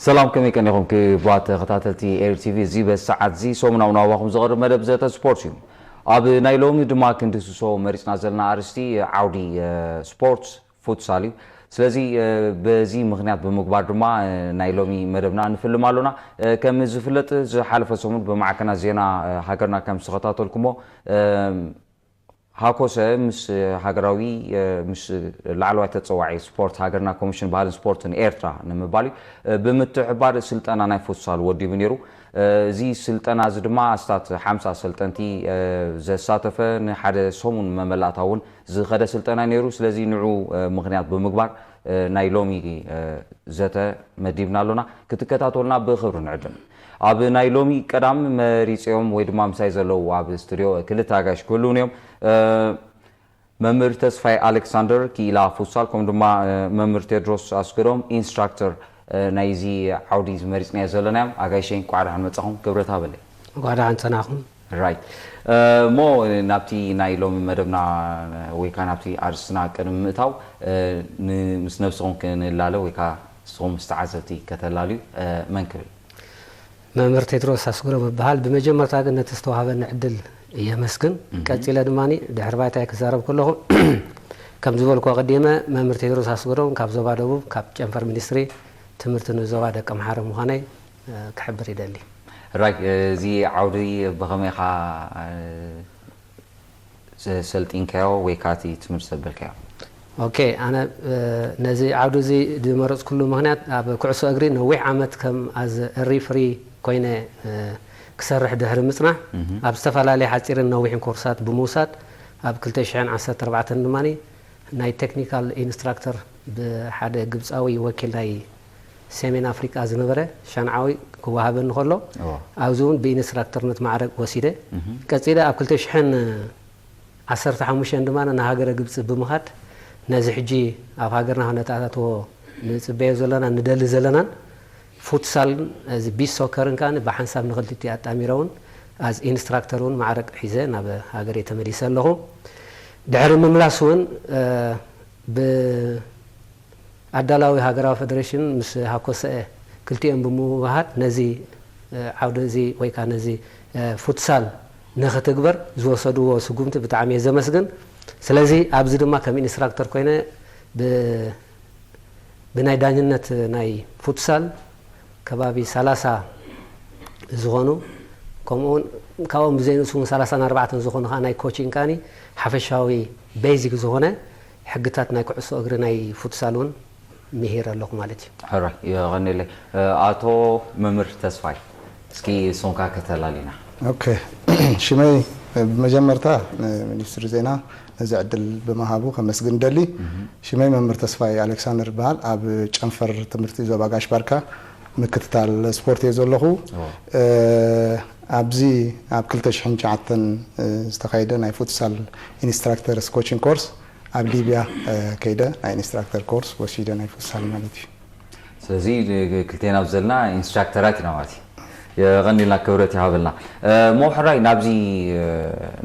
ሰላም፣ ከመይ ቀኒኹም ክቡራት ተኸታተልቲ ኤሪ ቲቪ? እዚ በዚ ሰዓት እዚ ሰሙናዊ ናባኹም ዝቐርብ መደብ ዘተ ስፖርት እዩ። ኣብ ናይ ሎሚ ድማ ክንድስሶ መሪጽና ዘለና ኣርእስቲ ዓውዲ ስፖርት ፉትሳል እዩ። ስለዚ በዚ ምኽንያት ብምግባር ድማ ናይ ሎሚ መደብና ንፍልም ኣሎና። ከም ዝፍለጥ ዝሓለፈ ሰሙን ብማዕከናት ዜና ሃገርና ከም ዝተኸታተልኩሞ ሃኮሰ ምስ ሃገራዊ ምስ ላዕለዋይ ተጸዋዒ ስፖርት ሃገርና ኮሚሽን ባህልን ስፖርትን ኤርትራ ንምባል እዩ ብምትሕባር ስልጠና ናይ ፉትሳል ወዲቡ ነይሩ። እዚ ስልጠና እዚ ድማ ኣስታት ሓምሳ ሰልጠንቲ ዘሳተፈ ንሓደ ሰሙን መመላእታ እውን ዝኸደ ስልጠና ነይሩ። ስለዚ ንዑ ምኽንያት ብምግባር ናይ ሎሚ ዘተ መዲብና ኣሎና። ክትከታተሉና ብኽብሪ ንዕድም። ኣብ ናይ ሎሚ ቀዳም መሪጸዮም ወይ ድማ ምሳይ ዘለዉ ኣብ ስቱድዮ ክልተ ኣጋይሽ ክህልዉን እዮም። መምህር ተስፋይ ኣሌክሳንደር ክኢላ ፉትሳል፣ ከምኡ ድማ መምህር ቴድሮስ ኣስገዶም ኢንስትራክተር ናይዚ ዓውዲ መሪጽናዮ ዘለናዮም። ኣጋይሸይ እንቋዕ ደሓን መጻኹም። ክብረት ሃበለይ። እንቋዕ ደሓን ጸናኹም። ራይት። እሞ ናብቲ ናይ ሎሚ መደብና ወይ ከዓ ናብቲ ኣርስትና ቅድሚ ምእታው ምስ ነብስኹም ክንላለ ወይ ከዓ ንስኹም ምስ ተዓዘብቲ ከተላልዩ መን ክብል? መምህር ቴድሮስ ኣስግሮም እበሃል። ብመጀመርታ ግን ነቲ ዝተዋሃበኒ ዕድል የመስግን። ቀጺለ ድማ ድሕሪ ባይታይ ክዛረብ ከለኹ ከም ዝበልኩ ኣቐዲመ መምህር ቴድሮስ ኣስግሮም ካብ ዞባ ደቡብ ካብ ጨንፈር ሚኒስትሪ ትምህርቲ ንዞባ ደቂ ኣምሓረ ምዃነይ ክሕብር ይደሊ። ራይት። እዚ ዓውዲ ብኸመይ ኢኻ ሰልጢንካዮ ወይ ከዓ እቲ ትምህርቲ ዘበልካዮ? ኦኬ፣ ኣነ ነዚ ዓውዲ እዚ ዝመረፅኩሉ ምኽንያት ኣብ ኩዕሶ እግሪ ነዊሕ ዓመት ከም ኣዝ ሪፍሪ ኮይነ ክሰርሕ ድሕሪ ምፅናሕ ኣብ ዝተፈላለየ ሓፂርን ነዊሕን ኮርሳት ብምውሳድ ኣብ ክልተ ሽሕን ዓሰርተ ኣርባዕተን ድማ ናይ ቴክኒካል ኢንስትራክተር ብሓደ ግብፃዊ ወኪል ናይ ሰሜን ኣፍሪቃ ዝነበረ ሻንዓዊ ክወሃበኒ ከሎ ኣብዚ እውን ብኢንስትራክተርነት ማዕረግ ወሲደ። ቀፂለ ኣብ ክልተ ሽሕን ዓሰርተ ሓሙሽተን ድማ ንሃገረ ግብፂ ብምኻድ ነዚ ሕጂ ኣብ ሃገርና ክነተኣታትዎ ንፅበዮ ዘለና ንደሊ ዘለናን ፉትሳልን እዚ ቢች ሶከርን ከዓ ብሓንሳብ ንክልቲኡ ኣጣሚረ እውን ኣዝ ኢንስትራክተር እውን ማዕረግ ሒዘ ናብ ሃገረይ ተመሊሰ ኣለኹ። ድሕሪ ምምላስ እውን ብ ኣዳላዊ ሃገራዊ ፈደሬሽን ምስ ሃኮሰኤ ክልቲኦም ብምውህሃድ ነዚ ዓውዲ እዚ ወይ ከዓ ነዚ ፉትሳል ንክትግበር ዝወሰድዎ ስጉምቲ ብጣዕሚ እየ ዘመስግን። ስለዚ ኣብዚ ድማ ከም ኢንስትራክተር ኮይነ ብናይ ዳኝነት ናይ ፉትሳል ከባቢ ሰላሳ ዝኾኑ ከምኡውን ካብኦም ብዘይንእሱ እውን ሰላሳን ኣርባዕተን ዝኾኑ ከዓ ናይ ኮቺንግ ከዓኒ ሓፈሻዊ ቤዚክ ዝኾነ ሕግታት ናይ ኩዕሶ እግሪ ናይ ፉትሳል እውን ምሂር ኣለኹ ማለት እዩ። ሕራይ የቐንየለይ። ኣቶ መምህር ተስፋይ፣ እስኪ ንስኹም ከ ከተላልዩና። ኦኬ፣ ሽመይ ብመጀመርታ ንሚኒስትሪ ዜና ነዚ ዕድል ብምሃቡ ከመስግን ደሊ። ሽመይ መምህር ተስፋይ ኣሌክሳንደር ይበሃል። ኣብ ጨንፈር ትምህርቲ ዞባ ጋሽ ባርካ ምክትታል ስፖርት እየ ዘለኹ። ኣብዚ ኣብ ክልተ ሽሕን ትሽዓተን ዝተኻየደ ናይ ፉትሳል ኢንስትራክተርስ ኮቺንግ ኮርስ ኣብ ሊብያ ከይደ ናይ ኢንስትራክተር ኮርስ ወሲደ ናይ ፉትሳል ማለት እዩ። ስለዚ ክልቴና ኣብ ዘለና ኢንስትራክተራት ኢና ማለት እዩ። የቐኒልና ክብረት ይሃበልና። እሞ ሕራይ ናብዚ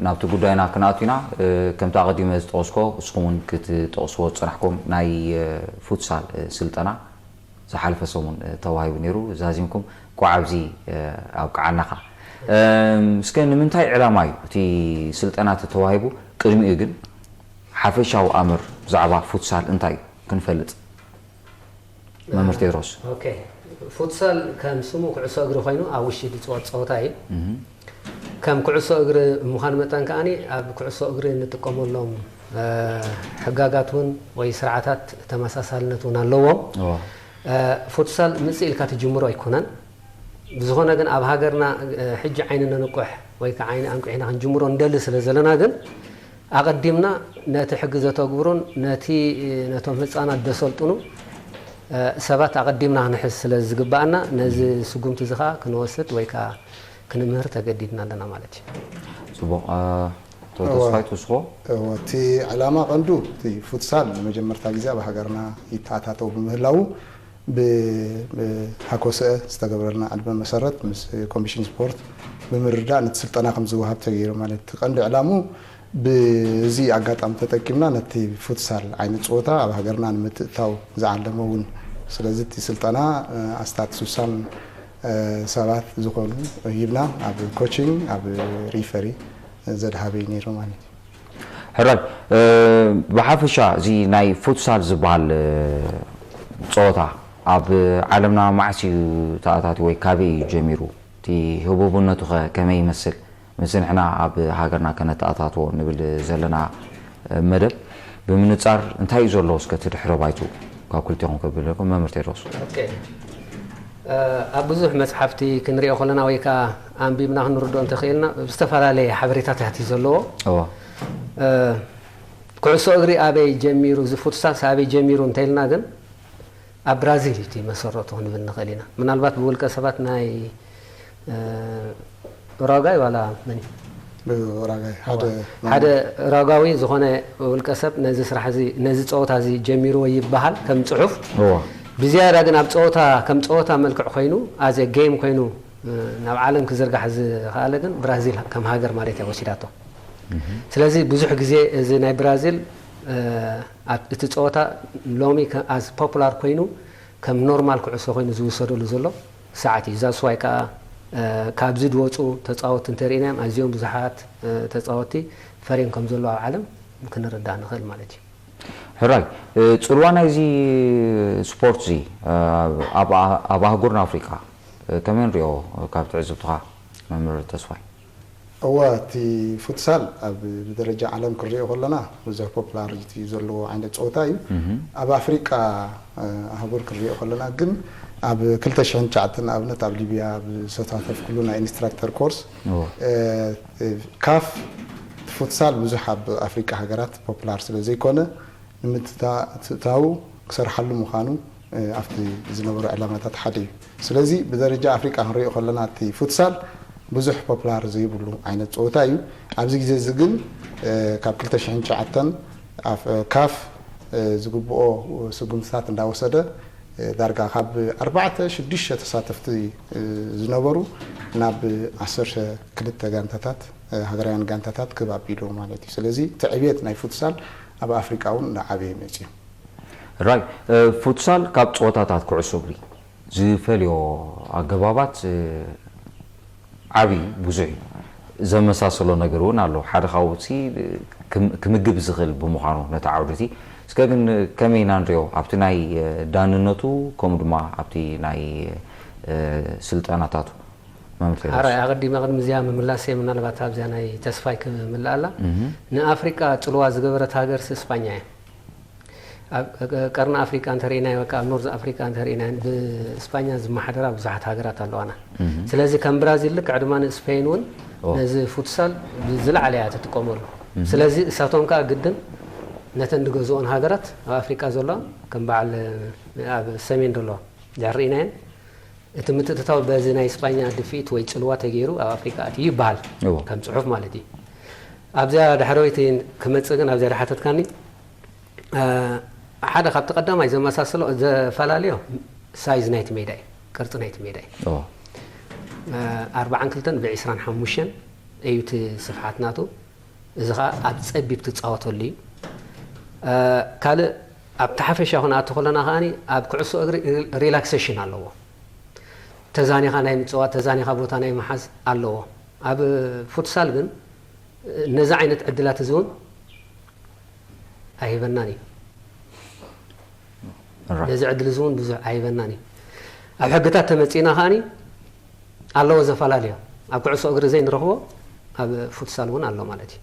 ናብቲ ጉዳይና ክንኣቱ ኢና። ከምቲ ኣቐዲመ ዝጠቐስኮ እስኹም እውን ክትጠቕስዎ ዝፀናሕኩም ናይ ፉትሳል ስልጠና ዝሓለፈ ሰሙን ተዋሂቡ ነይሩ። ዛዚምኩም ቋዕ ኣብዚ ኣብቅዓናኻ። እስከ ንምንታይ ዕላማ እዩ እቲ ስልጠና ተተዋሂቡ? ቅድሚኡ ግን ሓፈሻዊ ኣምር ብዛዕባ ፉትሳል እንታይ እዩ ክንፈልጥ? መምህር ቴድሮስ። ኦኬ፣ ፉትሳል ከም ስሙ ኩዕሶ እግሪ ኮይኑ ኣብ ውሽጢ ዝፅወት ፀወታ እዩ። ከም ኩዕሶ እግሪ ምዃን መጠን ከዓኒ ኣብ ኩዕሶ እግሪ እንጥቀመሎም ሕጋጋት እውን ወይ ስርዓታት ተመሳሳልነት እውን ኣለዎም። ፉትሳል ምፅእ ኢልካ ትጅምሮ ኣይኮነን። ብዝኾነ ግን ኣብ ሃገርና ሕጂ ዓይኒ ነንቁሕ ወይ ከዓ ዓይኒ ኣንቁሒና ክንጅምሮ ንደሊ ስለ ዘለና ግን ኣቐዲምና ነቲ ሕጊ ዘተግብሩን ነቲ ነቶም ህፃናት ዘሰልጥኑ ሰባት ኣቐዲምና ክንሕዝ ስለ ዝግባኣና ነዚ ስጉምቲ እዚ ከዓ ክንወስድ ወይ ከዓ ክንምህር ተገዲድና ኣለና ማለት እዩ። ፅቡቕ። ኣቶ ተስፋይ ትውስኽዎ? እወ፣ እቲ ዕላማ ቀንዱ እቲ ፉትሳል ንመጀመርታ ግዜ ኣብ ሃገርና ይተኣታተው ብምህላዉ ብሃኮስአ ዝተገበረልና ዕድመ መሰረት ምስ ኮሚሽን ስፖርት ብምርዳእ ነቲ ስልጠና ከም ዝወሃብ ተገይሩ ማለት እቲ ቀንዲ ዕላሙ ብዚ ኣጋጣሚ ተጠቂምና ነቲ ፉትሳል ዓይነት ፀወታ ኣብ ሃገርና ንምትእታው ዝዓለመ እውን ስለዚ እቲ ስልጠና ኣስታት ሱሳን ሰባት ዝኾኑ ሂብና ኣብ ኮቺንግ ኣብ ሪፈሪ ዘድሃበ እዩ ነይሩ ማለት እዩ። ሕራይ ብሓፈሻ እዚ ናይ ፉትሳል ዝበሃል ፀወታ ኣብ ዓለምና መዓስ እዩ ተኣታትዩ ወይ ካበይ እዩ ጀሚሩ? እቲ ህቡብነቱ ከ ከመይ ይመስል? ምስ ንሕና ኣብ ሃገርና ከነተኣታትዎ ንብል ዘለና መደብ ብምንፃር እንታይ እዩ ዘሎ እስከ እቲ ድሕረ ባይቱ ካብ ክልቴኹም ከብለኩም መምህር ቴድሮስ። ኣብ ብዙሕ መፅሓፍቲ ክንሪኦ ከለና ወይ ከዓ ኣንቢብና ክንርድኦ እንተኽእልና ዝተፈላለየ ሓበሬታታት እዩ ዘለዎ። ኩዕሶ እግሪ ኣበይ ጀሚሩ፣ እዚ ፉትሳልስ ኣበይ ጀሚሩ እንተኢልና ግን ኣብ ብራዚል እዩ እቲ መሰረቱ ክንብል ንኽእል ኢና። ምናልባት ብውልቀ ሰባት ናይ ኡራጋይ ዋላ መን እዩ? ብራጋይ ሓደ ሓደ ኡራጋዊ ዝኾነ ውልቀ ሰብ ነዚ ስራሕ እዚ ነዚ ፀወታ እዚ ጀሚርዎ ይበሃል ከም ፅሑፍ። ብዝያዳ ግን ኣብ ፀወታ ከም ፀወታ መልክዕ ኮይኑ ኣዘ ጌም ኮይኑ ናብ ዓለም ክዝርጋሕ ዝኸኣለ ግን ብራዚል ከም ሃገር ማለት እያ ወሲዳቶ። ስለዚ ብዙሕ ግዜ እዚ ናይ ብራዚል እቲ ፀወታ ሎሚ ኣዝ ፖፑላር ኮይኑ ከም ኖርማል ኩዕሶ ኮይኑ ዝውሰደሉ ዘሎ ሰዓት እዩ። ዛስዋይ ከዓ ካብዚ ድወፁ ተፃወቲ እንተርኢናዮም ኣዝዮም ብዙሓት ተፃወቲ ፈርዮም ከም ዘለዉ ኣብ ዓለም ክንርዳእ ንኽእል ማለት እዩ። ሕራይ ፅልዋ ናይዚ ስፖርት እዚ ኣብ ኣህጉርና ኣፍሪቃ ከመይ ንሪኦ ካብ ትዕዝብትኻ መምህር ተስፋይ? እወ እቲ ፉትሳል ኣብ ብደረጃ ዓለም ክንሪኦ ከለና ብዙሕ ፖፕላሪቲ ዘለዎ ዓይነት ፀወታ እዩ። ኣብ ኣፍሪቃ ኣህጉር ክንሪኦ ከለና ግን ኣብ ክልተ ሽሕን ትሽዓተን ንኣብነት ኣብ ሊብያ ኣብ ዝተሳተፍኩሉ ናይ ኢንስትራክተር ኮርስ ካፍ ፉትሳል ብዙሕ ኣብ ኣፍሪቃ ሃገራት ፖፕላር ስለ ዘይኮነ ንምትእትታዉ ክሰርሓሉ ምዃኑ ኣብቲ ዝነበሩ ዕላማታት ሓደ እዩ። ስለዚ ብደረጃ ኣፍሪቃ ክንሪኦ ከለና እቲ ፉትሳል ብዙሕ ፖፕላር ዘይብሉ ዓይነት ፀወታ እዩ። ኣብዚ ግዜ እዚ ግን ካብ ክልተ ሽሕን ትሽዓተን ካፍ ዝግብኦ ስጉምትታት እንዳወሰደ ዳርጋ ካብ ኣርባዕተ ሽዱሽተ ተሳተፍቲ ዝነበሩ ናብ ዓሰርተ ክልተ ጋንታታት ሃገራውያን ጋንታታት ክብ ኣቢሉ ማለት እዩ። ስለዚ እቲ ዕብየት ናይ ፉትሳል ኣብ ኣፍሪቃ እውን እናዓበየ መፅዩ። ራይ ፉትሳል ካብ ፀወታታት ኩዕሶ እግሪ ዝፈልዮ ኣገባባት ዓብዪ ብዙሕ እዩ። ዘመሳሰሎ ነገር እውን ኣሎ። ሓደ ካብኡ ክምግብ ዝኽእል ብምዃኑ ነቲ ዓውዲ እቲ እስከ ግን ከመይ ኢና ንሪኦ ኣብቲ ናይ ዳንነቱ ከምኡ ድማ ኣብቲ ናይ ስልጠናታቱ መምህር ቴድሮስ? ሓራይ ኣቐዲመ ቅድሚ እዚኣ ምምላሰይ ምናልባት ኣብዚኣ ናይ ተስፋይ ክምልኣላ ንኣፍሪቃ ፅልዋ ዝገበረት ሃገር እስፓኛ እያ። ኣብ ቀርኒ ኣፍሪቃ እንተርኢናዮ ወይ ከዓ ኣብ ኖርዝ ኣፍሪቃ እንተርኢናዮ ብእስፓኛ ዝመሓደራ ብዙሓት ሃገራት ኣለዋና። ስለዚ ከም ብራዚል ልክዕ ድማ ንስፔን እውን ነዚ ፉትሳል ብዝለዓለ እያ ትጥቀመሉ። ስለዚ እሳቶም ከዓ ግድን ነተን ዝገዝኦን ሃገራት ኣብ ኣፍሪቃ ዘለዋ ከም በዓል ኣብ ሰሜን ዘለዋ ድሕሪ ርኢናየን እቲ ምትእትታው በዚ ናይ ስጳኛ ድፍኢት ወይ ጽልዋ ተገይሩ ኣብ ኣፍሪካ ኣትዩ ይበሃል እዎ። ከም ጽሑፍ ማለት እዩ። ኣብዚኣ ዳሕረወይቲ ክመጽእ ግን ኣብዚኣ ዳሓተትካኒ ሓደ ካብቲ ቀዳማይ ዘመሳስሎ ዘፈላለዮ ሳይዝ ናይቲ ሜዳ እዩ፣ ቅርጺ ናይቲ ሜዳ እዩ። እዎ። ኣርባዓን ክልተን ብዒስራን ሓሙሽተን እዩ እቲ ስፍሓት ናቱ። እዚ ኸዓ ኣብ ጸቢብ ትጻወተሉ እዩ። ካልእ ኣብቲ ሓፈሻ ክንኣቱ ከለና ከኣ ኣብ ኩዕሶ እግሪ ሪላክሴሽን ኣለዎ። ተዛኒኻ ናይ ምጽዋት፣ ተዛኒኻ ቦታ ናይ ምሓዝ ኣለዎ። ኣብ ፉትሳል ግን ነዚ ዓይነት ዕድላት እዚ እውን ኣይህበናን እዩ። ነዚ ዕድል እዚ እውን ብዙሕ ኣይህበናን እዩ። ኣብ ሕግታት ተመጺእና ከኣ ኣለዎ ዘፈላለዮ። ኣብ ኩዕሶ እግሪ ዘይንረኽቦ ኣብ ፉትሳል እውን ኣሎ ማለት እዩ።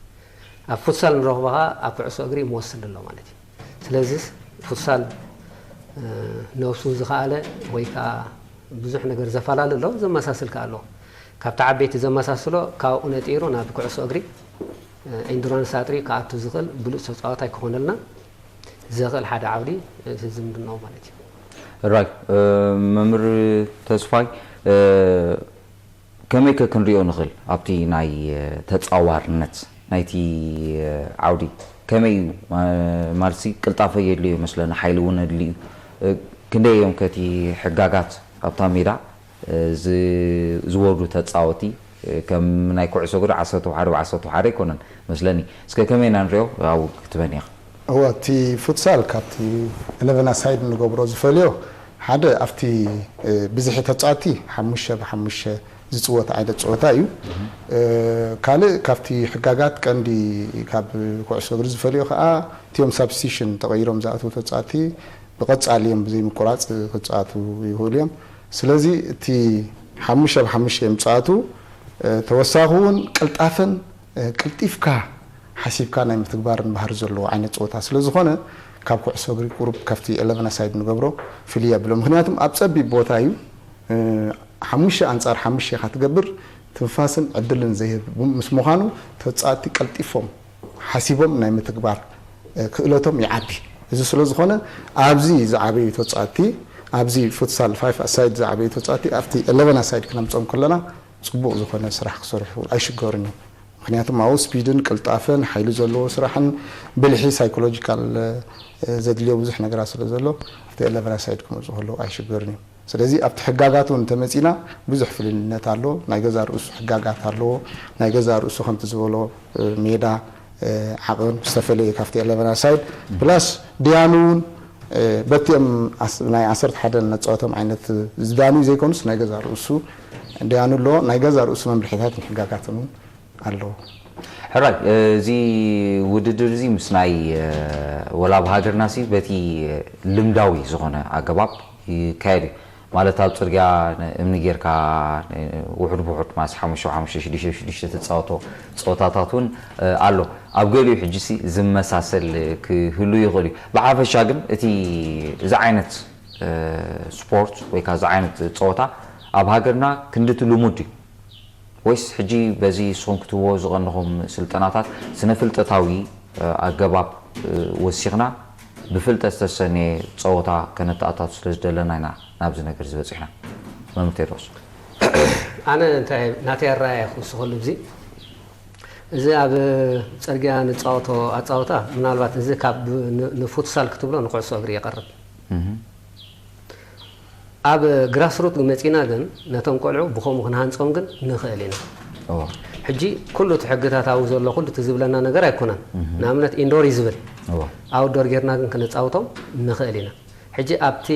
ኣብ ፉትሳል ንረኽቦ ከኣ ኣብ ኩዕሶ እግሪ ይመስል ኣሎ ማለት እዩ። ስለዚ ፉትሳል ነብሱ ዝኸኣለ ወይ ከዓ ብዙሕ ነገር ዘፈላለ ኣሎ፣ ዘመሳስል ከኣ ኣሎ። ካብቲ ዓበይቲ ዘመሳስሎ ካብኡ ነጢሩ ናብ ኩዕሶ እግሪ ኢንዱራንስ ኣጥሪ ክኣቱ ዝኽእል ብሉፅ ተፃዋታይ ክኾነልና ዘኽእል ሓደ ዓውዲ እቲ ዝምድናኡ ማለት እዩ። ራይት መምህር ተስፋይ ከመይ ከ ክንሪኦ ንኽእል ኣብቲ ናይ ተፃዋርነት ናይቲ ዓውዲ ከመይ እዩ ማለትሲ ቅልጣፈ የድልዮ ይመስለኒ ሓይሊ እውን ኣድልዩ ክንደይ እዮም ከቲ ሕጋጋት ኣብታ ሜዳ ዝወርዱ ተፃወቲ ከም ናይ ኩዕሶ እግሪ ዓሰርተ ሓደ ብ ዓሰርተ ሓደ ኣይኮነን መስለኒ። እስከ ከመይ ኢና ንሪኦ ኣብኡ ክትበን ኢኻ? እወ እቲ ፉትሳል ካብቲ ኢለቨን ኣሳይድ ንገብሮ ዝፈልዮ ሓደ ኣብቲ ብዝሒ ተጻወትቲ ሓሙሽተ ብሓሙሽተ ዝጽወት ዓይነት ጸወታ እዩ። ካልእ ካብቲ ሕጋጋት ቀንዲ ካብ ኩዕሶ እግሪ ዝፈልዮ ከኣ እቲኦም ሳብስቲሽን ተቐይሮም ዝኣትዉ ተጻወትቲ ብቐጻሊ እዮም ብዘይ ምቁራጽ ክጻወቱ ይኽእሉ እዮም። ስለዚ እቲ ሓሙሽተ ብሓሙሽተ እዮም ዝጻወቱ። ተወሳኺ እውን ቅልጣፈን ቅልጢፍካ ሓሲብካ ናይ ምትግባርን ባህሪ ዘለዎ ዓይነት ጸወታ ስለ ዝኾነ ካብ ኩዕሶ እግሪ ቁሩብ ካብቲ ኤለቨን ኣሳይድ ንገብሮ ፍልይ የብሎ። ምክንያቱም ኣብ ጸቢብ ቦታ እዩ። ሓሙሽተ ኣንጻር ሓሙሽተ ኢኻ ትገብር ትንፋስን ዕድልን ዘይህብ ምስ ምዃኑ ተጻወትቲ ቀልጢፎም ሓሲቦም ናይ ምትግባር ክእለቶም ይዓቢ። እዚ ስለ ዝኾነ ኣብዚ ዝዓበዩ ተጻወትቲ ኣብዚ ፉትሳል ፋይፍ ኣሳይድ ዝዓበዩ ተጻወትቲ ኣብቲ ኤለቨን ኣሳይድ ክነምጾም ከለና ጽቡቕ ዝኾነ ስራሕ ክሰርሑ ኣይሽገሩን እዮም። ምክንያቱም ኣብኡ ስፒድን ቅልጣፈን ሓይሊ ዘለዎ ስራሕን ብልሒ ሳይኮሎጂካል ዘድልዮ ብዙሕ ነገራት ስለ ዘሎ ኣብቲ ኤለቨን ኣሳይድ ክመፁ ከለዉ ኣይሽገሩን እዮም። ስለዚ ኣብቲ ሕጋጋት እውን እንተመፂና ብዙሕ ፍልልነት ኣሎ። ናይ ገዛ ርእሱ ሕጋጋት ኣለዎ። ናይ ገዛ ርእሱ ከምቲ ዝበሎ ሜዳ ዓቐን ዝተፈለየ ካብቲ ኤለቨን ኣሳይድ ፕላስ ድያኑ እውን በቲኦም ናይ ዓሰርተ ሓደ ነፃወቶም ዓይነት ዝዳንዩ ዘይኮኑስ ናይ ገዛ ርእሱ ድያኑ ኣለዎ። ናይ ገዛ ርእሱ መምርሒታትን ሕጋጋትን እውን ኣለዎ። ሕራይ እዚ ውድድር እዚ ምስ ናይ ወላ ኣብ ሃገርና ሲ በቲ ልምዳዊ ዝኾነ ኣገባብ ይካየድ እዩ። ማለት ኣብ ፅርግያ እምኒ ጌርካ ውሑድ ብውሑድ ማስ ሓሙሽተ ሓሙሽተ ሽዱሽተ ሽዱሽተ ትፃወቶ ፀወታታት እውን ኣሎ። ኣብ ገሊኡ ሕጂ ሲ ዝመሳሰል ክህሉ ይኽእል እዩ። ብሓፈሻ ግን እቲ እዚ ዓይነት ስፖርት ወይ ከዓ እዚ ዓይነት ፀወታ ኣብ ሃገርና ክንድቲ ልሙድ እዩ ወይስ ሕጂ በዚ ንስኹም ክትህብዎ ዝቐነኹም ስልጠናታት ስነ ፍልጠታዊ ኣገባብ ወሲኽና ብፍልጠት ዝተሰነየ ፀወታ ከነተኣታቱ ስለ ዝደለና ኢና ናብዚ ነገር ዝበፂሕና? መምህር ቴድሮስ። ኣነ እንታይ ናተይ ኣረኣእያ ክውስኸሉ እዚ እዚ ኣብ ፅርግያ ንፃወቶ ኣፃወታ ምናልባት እዚ ካብ ንፉትሳል ክትብሎ ንኩዕሶ እግሪ ይቐርብ። ኣብ ግራስሩት መፂና ግን ነቶም ቆልዑ ብኸምኡ ክንሃንፆም ግን ንኽእል ኢና። ሕጂ ኩሉ እቲ ሕግታት ኣብኡ ዘሎ ኩሉ እቲ ዝብለና ነገር ኣይኮነን። ንኣብነት ኢንዶር እዩ ዝብል ኣውትዶር ጌርና ግን ክነፃውቶም ንኽእል ኢና። ሕጂ ኣብቲ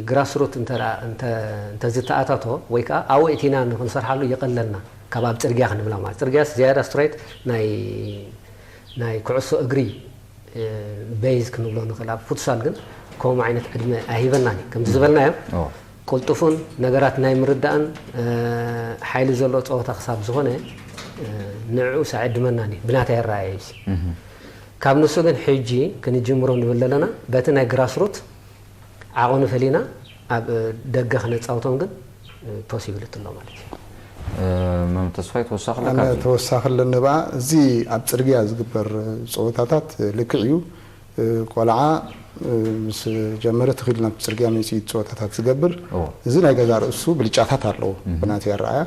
ግራስሩት እንተዝተኣታቶ ወይ ከዓ ኣብኡ እቲና ንክንሰርሓሉ ይቐለልና ካብ ኣብ ፅርግያ ክንብላ ማለት ፅርግያስ ዝያዳ ስትሬት ናይ ናይ ኩዕሶ እግሪ ቤዝ ክንብሎ ንኽእል ኣብ ፉትሳል ግን ከምኡ ዓይነት ዕድመ ኣይህበናን እዩ ከምቲ ዝበልናዮ ቅልጡፉን ነገራት ናይ ምርዳእን ሓይሊ ዘለዎ ፀወታ ክሳብ ዝኾነ ንዕኡ ሳዕድመናን እዩ ብናተይ ኣረኣየ እዩ ካብ ንሱ ግን ሕጂ ክንጅምሮ ንብል ዘለና በቲ ናይ ግራስሩት ዓቐኑ ፈሊና ኣብ ደገ ክነፃውቶም ግን ፖሲብልቲ ኣሎ ማለት እዩ። መም ተስፋይ ተወሳኺ ኣለካ ኣብዚ? ተወሳኺ ኣለኒ ብኣ እዚ ኣብ ፅርግያ ዝግበር ፀወታታት ልክዕ እዩ። ቆልዓ ምስ ጀመረ ተኺሉ ናብ ፅርግያ መፂኡ ፀወታታት ዝገብር እዎ። እዚ ናይ ገዛ ርእሱ ብልጫታት ኣለዎ ብናተይ ኣረኣያ።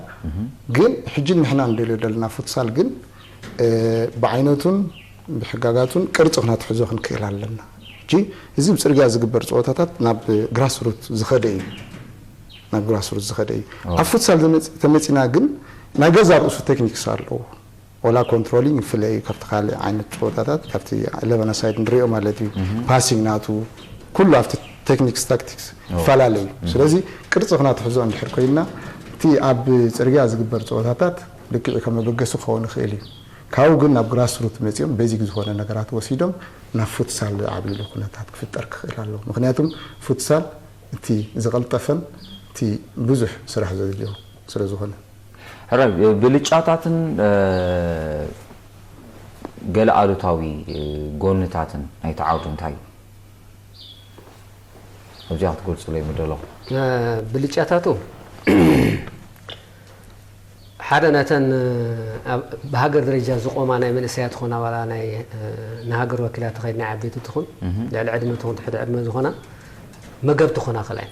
ግን ሕጂ ንሕና ንደልዮ ዘለና ፉትሳል ግን ብዓይነቱን ብሕጋጋቱን ቅርፂ ክነትሕዞ ክንክእል ኣለና። ሕጂ እዚ ብፅርግያ ዝግበር ፀወታታት ናብ ግራስሩት ዝኸደ እዩ። ናብ ግራስሩት ዝኸደ እዩ። ኣብ ፉትሳል ተመፂና ግን ናይ ገዛ ርእሱ ቴክኒክስ ኣለዎ። ወላ ኮንትሮሊንግ ይፍለ እዩ ካብቲ ካልእ ዓይነት ፀወታታት ካብቲ ኢለቨን ኣሳይድ ንሪኦ ማለት እዩ። ፓሲንግ ናቱ ኩሉ ኣብቲ ቴክኒክስ ታክቲክስ ይፈላለ እዩ። ስለዚ ቅርፂ ክነትሕዞ እንድሕር ኮይንና እቲ ኣብ ፅርግያ ዝግበር ፀወታታት ልክዕ ከም መበገሲ ክኸውን ይኽእል እዩ። ካብኡ ግን ናብ ግራስሩት መፂኦም ቤዚክ ዝኾነ ነገራት ወሲዶም ናብ ፉትሳል ዝዓብይሉ ኩነታት ክፍጠር ክኽእል ኣለዎ። ምኽንያቱም ፉትሳል እቲ ዝቐልጠፈን እቲ ብዙሕ ስራሕ ዘድልዮ ስለ ዝኾነ። ሕራይ ብልጫታትን ገለ ኣሉታዊ ጎንታትን ናይቲ ዓውዲ እንታይ እዩ? ኣብዚኣ ክትገልፁለይ ምደለኹ። ብልጫታቱ ሓደ ነተን ብሃገር ደረጃ ዝቆማ ናይ መንእሰያት ኾና ዋላ ናይ ንሃገር ወኪላ ተኸይድ ናይ ዓበይቲ ትኹን ልዕሊ ዕድመ ትኹን ትሕቲ ዕድመ ዝኾና መገብቲ ኾና ከላይ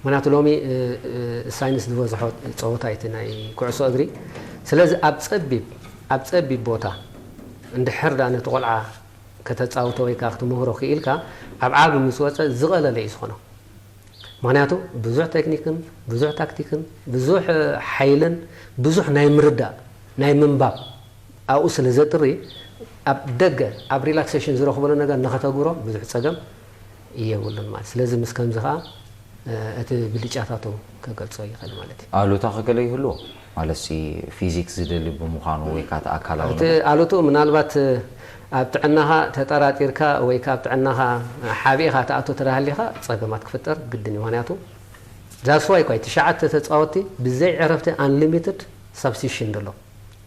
ምክንያቱ ሎሚ ሳይንስ ዝበዝሖ ፀወታ እቲ ናይ ኩዕሶ እግሪ ስለዚ ኣብ ፀቢብ ኣብ ፀቢብ ቦታ እንድሕር ዳ ነቲ ቆልዓ ከተፃውቶ ወይ ከዓ ክትምህሮ ክኢልካ ኣብ ዓቢ ምስ ወፀ ዝቐለለ እዩ ዝኾኖ ምኽንያቱ ብዙሕ ቴክኒክን ብዙሕ ታክቲክን ብዙሕ ሓይልን ብዙሕ ናይ ምርዳእ ናይ ምንባብ ኣብኡ ስለ ዘጥሪ ኣብ ደገ ኣብ ሪላክሴሽን ዝረኽበሉ ነገር ንኸተግብሮ ብዙሕ ፀገም የብሉን ማለት ስለዚ ምስ ከምዚ ከዓ እቲ ብልጫታቱ ክገልጾ ይኽእል ማለት እዩ። ኣሉታ ከገለ ይህልዎ ማለት ሲ ፊዚክስ ዝደሊ ብምዃኑ ወይ ካት ኣካላዊ እቲ ኣሉቱ ምናልባት ኣብ ጥዕናኻ ተጠራጢርካ ወይ ካብ ጥዕናኻ ሓቢእኻ ትኣቱ ተዳሃሊኻ ጸገማት ክፍጠር ግድን እዩ። ምክንያቱ ዛስዋይ ኳይ ትሽዓተ ተጻወቲ ብዘይ ዕረፍቲ unlimited substitution ደሎ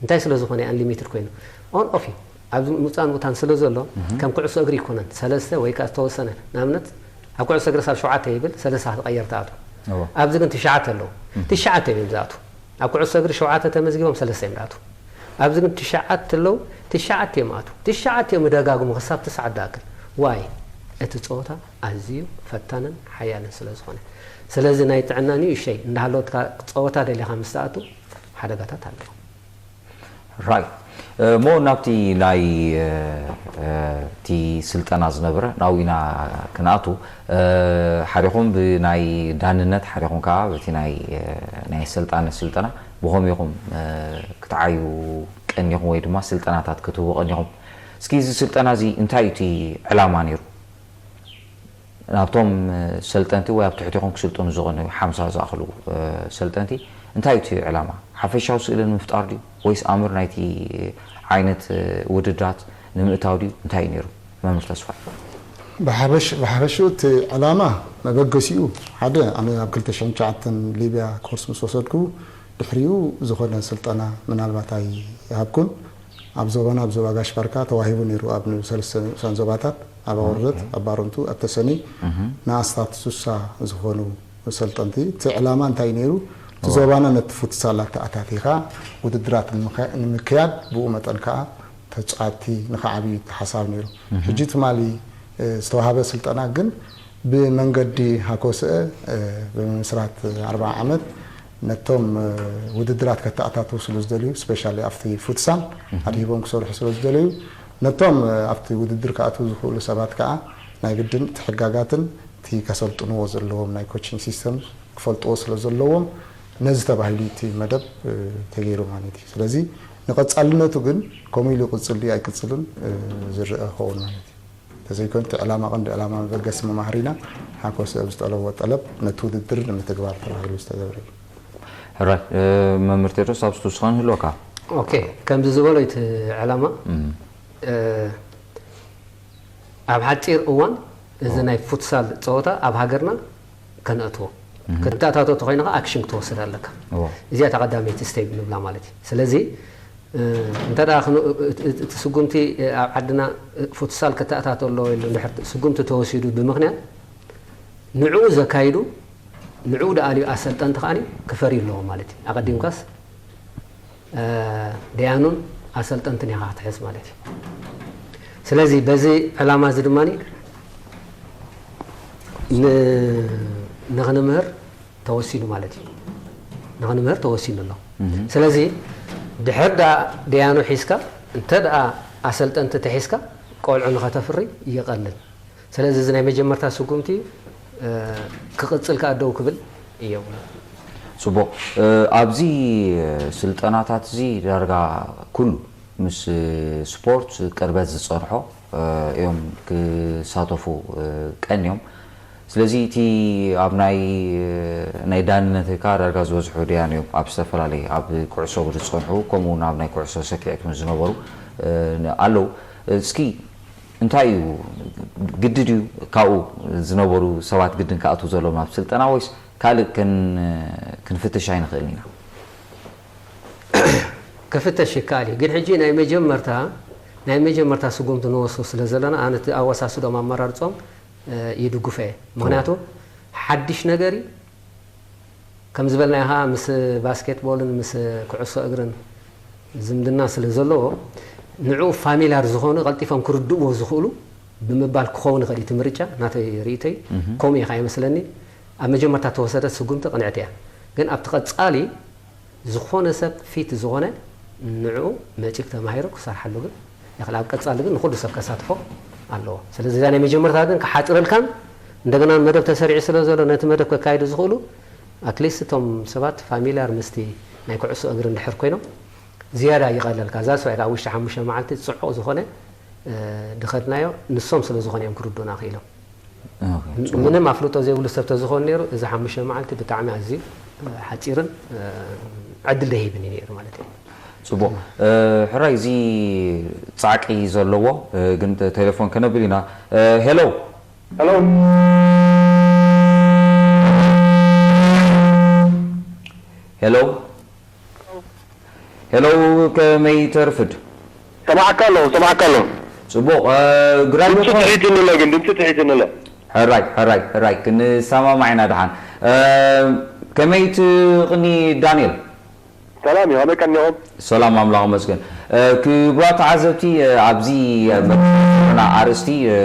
እንታይ ስለ ዝኾነ unlimited ኮይኑ on off እዩ። ኣብዚ ምውፃእ ምእታን ስለ ዘሎ ከም ኩዕሶ እግሪ ይኮነን ሰለስተ ወይ ከዓ ዝተወሰነ ንኣብነት ኣብ ኩዕሶ እግሪ ሳብ ሸውዓተ ይብል ሰለስተ ክትቀየር ትኣቱ። ኣብዚ ግን ትሽዓተ ኣለዉ። ትሽዓተ እዮም ዝኣቱ። ኣብ ኩዕሶ እግሪ ሸውዓተ ተመዝጊቦም ሰለስተ እዮም ዝኣቱ። ኣብዚ ግን ትሽዓተ ኣለዉ። ትሽዓተ እዮም ኣቱ። ትሽዓተ እዮም ደጋግሞ ክሳብ ትስዓት ዝኣክል ዋይ እቲ ፀወታ ኣዝዩ ፈታንን ሓያልን ስለ ዝኾነ ስለዚ ናይ ጥዕና ንእሽተይ እንዳሃለወትካ ፀወታ ደሊኻ ምስ ትኣቱ ሓደጋታት ኣለዉ። ራይ እሞ ናብቲ ናይ እቲ ስልጠና ዝነበረ ናብኡ ኢና ክንኣቱ ሓዲኹም ብናይ ዳንነት ሓዲኹም ከዓ በቲ ናይ ናይ ኣሰልጣነት ስልጠና ብኸመይ ኢኹም ክትዓዩ ቀኒኹም ወይ ድማ ስልጠናታት ክትህቡ ቀኒኹም እስኪ እዚ ስልጠና እዚ እንታይ እዩ እቲ ዕላማ ነይሩ ናብቶም ሰልጠንቲ ወይ ኣብ ትሕቲኹም ክስልጥኑ ዝቐነዩ ሓምሳ ዝኣኽሉ ሰልጠንቲ እንታይ እዩ እቲ ዕላማ? ሓፈሻዊ ስእሊ ንምፍጣር ድዩ ወይስ ኣምር ናይቲ ዓይነት ውድድራት ንምእታው ድዩ? እንታይ እዩ ነይሩ? መምህር ተስፋ ብሓፈሽኡ እቲ ዕላማ መበገሲኡ ሓደ ኣነ ኣብ ክልተ ሽሕን ትሽዓተን ሊብያ ኮርስ ምስ ወሰድኩ ድሕሪኡ ዝኾነ ስልጠና ምናልባት ኣይሃብኩን ኣብ ዞባና ኣብ ዞባ ጋሽ ባርካ ተዋሂቡ ነይሩ ኣብ ንኡሰ ንኡሳን ዞባታት ኣብ ኣወርደት ኣብ ባሮንቱ ኣብ ተሰኒ ንኣስታት ሱሳ ዝኾኑ ሰልጠንቲ እቲ ዕላማ እንታይ ነይሩ እቲ ዞባና ነቲ ፉትሳል ኣተኣታቲኻ ውድድራት ንምክያድ ብኡ መጠን ከዓ ተፃቲ ንክዓብዩ ተሓሳብ ነይሩ ሕጂ ትማሊ ዝተዋሃበ ስልጠና ግን ብመንገዲ ሃኮስአ ብምምስራት ኣርባዓ ዓመት ነቶም ውድድራት ከተኣታትዉ ስለ ዝደልዩ ስፔሻሊ ኣብቲ ፉትሳል ኣድሂቦም ክሰርሑ ስለ ዝደልዩ ነቶም ኣብቲ ውድድር ክኣትዉ ዝኽእሉ ሰባት ከዓ ናይ ግድን እቲ ሕጋጋትን እቲ ከሰልጥንዎ ዘለዎም ናይ ኮቺንግ ሲስተም ክፈልጥዎ ስለ ዘለዎም ነዚ ተባሂሉ እቲ መደብ ተገይሩ ማለት እዩ ስለዚ ንቐፃልነቱ ግን ከምኡ ኢሉ ይቕፅል ድዩ ኣይቅፅልን ዝረአ ክኸውን ማለት እዩ ተዘይኮነ እቲ ዕላማ ቀንዲ ዕላማ መበገሲ መማህሪና ሓኮስ ኣብ ዝጠለብዎ ጠለብ ነቲ ውድድር ንምትግባር ተባሂሉ ዝተገብረ እዩ። ሕራይ መምህር ቴድሮስ ኣብ ዝትውስኸ ንህልወካ። ኦኬ ከምዚ ዝበሎ እቲ ዕላማ ኣብ ሓፂር እዋን እዚ ናይ ፉትሳል ፀወታ ኣብ ሃገርና ከነእትዎ ከተኣታቶ ተኮይንካ ኣክሽን ክትወስድ ኣለካ። እዚኣ እታ ቀዳመይቲ ስቴፕ ንብላ ማለት እዩ። ስለዚ እንተ እቲ ስጉምቲ ኣብ ዓድና ፉትሳል ክተኣታቶ ኣለዎ ኢሉ እንድሕር ስጉምቲ ተወሲዱ ብምክንያት ንዕኡ ዘካይዱ ንዕኡ ደኣልዩ ኣሰልጠንቲ ከኣ ክፈርዩ ኣለዎ ማለት እዩ። ኣቐዲምካስ ደያኑን ኣሰልጠንትን ኢኻ ክትሕዝ ማለት እዩ። ስለዚ በዚ ዕላማ እዚ ድማ ንክንምህር ተወሲኑ ማለት እዩ። ንክንምህር ተወሲኑ ኣሎ። ስለዚ ድሕር ደኣ ደያኑ ሒዝካ እንተ ደኣ ኣሰልጠንቲ ተሒዝካ ቆልዑ ንኸተፍሪ ይቐልል። ስለዚ እዚ ናይ መጀመርታ ስጉምቲ ክቕፅል ከኣ ደው ክብል እየብሎ። ፅቡቕ ኣብዚ ስልጠናታት እዚ ዳርጋ ኩሉ ምስ ስፖርት ቅርበት ዝፀንሖ እዮም ክሳተፉ ቀንዮም ስለዚ እቲ ኣብ ናይ ናይ ዳንነት ካ ዳርጋ ዝበዝሑ ደያን እዮም ኣብ ዝተፈላለየ ኣብ ኩዕሶ እግሪ ዝፀንሑ ከምኡ እውን ኣብ ናይ ኩዕሶ ሰኪዕት እውን ዝነበሩ ኣለዉ እስኪ እንታይ እዩ ግድድ እዩ ካብኡ ዝነበሩ ሰባት ግድን ክኣትዉ ዘለዎም ናብ ስልጠና ወይስ ካልእ ክንፍትሽ ኣይንኽእልን ኢና ክፍተሽ ይከኣል እዩ ግን ሕጂ ናይ መጀመርታ ናይ መጀመርታ ስጉምቲ ንወስዶ ስለ ዘለና ኣነ እቲ ኣወሳስዶም ኣመራርፆም ይድግፎ እየ ምክንያቱ ሓድሽ ነገር እዩ ከም ዝበልናዮ ከዓ ምስ ባስኬትቦልን ምስ ኩዕሶ እግርን ዝምድና ስለ ዘለዎ ንዕኡ ፋሚላር ዝኾኑ ቀልጢፎም ክርድእዎ ዝኽእሉ ብምባል ክኸውን ይኽእል እቲ ምርጫ ናተይ ርእይቶይ ከምኡ ኢኻ ይመስለኒ ኣብ መጀመርታ ተወሰደት ስጉምቲ ቅንዕቲ እያ ግን ኣብቲ ቀፃሊ ዝኾነ ሰብ ፊት ዝኾነ ንዕኡ መፂኡ ተማሂሩ ክሰርሓሉ ግን ይኽእል ኣብ ቀፃሊ ግን ንኩሉ ሰብ ከሳትፎ ኣለዎ ስለዚ እዛ ናይ መጀመርታ ግን ክሓፅረልካን እንደገና መደብ ተሰሪዑ ስለ ዘሎ ነቲ መደብ ከካይዱ ዝኽእሉ ኣትሊስት እቶም ሰባት ፋሚልያር ምስቲ ናይ ኩዕሶ እግሪ እንድሕር ኮይኖም ዝያዳ ይቐለልካ እዛ ሰብኣይ ኣብ ውሽጢ ሓሙሽተ መዓልቲ ፅዑቕ ዝኾነ ድኸድናዮ ንሶም ስለ ዝኾነ እዮም ክርዱና ክኢሎም ምንም ኣፍልጦ ዘይብሉ ሰብ ተዝኾን ነይሩ፣ እዚ ሓሙሽተ መዓልቲ ብጣዕሚ ኣዝዩ ሓፂርን ዕድል ደይህብን እዩ ነይሩ ማለት እዩ። ፅቡቕ። ሕራይ፣ እዚ ፃዕቂ ዘለዎ ግን ቴሌፎን ከነብል ኢና። ሄሎ። ሄሎ። ሄሎ። ሄሎ፣ ከመይ ተርፍድ? ሰማዕካ ኣለኹ፣ ሰማዕካ ኣለኹ። ጽቡቕ፣ እ፣ ግራይ ድምፂ ዶኮ? ትሒትኒ ኣሎ ግን፣ ድምፂ ትሒትኒ ኣሎ። ሕራይ፣ ሕራይ፣ ሕራይ፣ ክንሰማማዕ ኢና ደሓን። እ፣ ከመይ ትቕኒ ዳንኤል? ሰላም እዩ፣ ከመይ ቀኒኹም? ሰላም፣ ኣምላኽ ይመስገን። እ፣ ክቡራት ተዓዘብቲ፣ እ፣ ኣብዚ፣ እ፣ መርበብ ኣርእስቲ፣ እ፣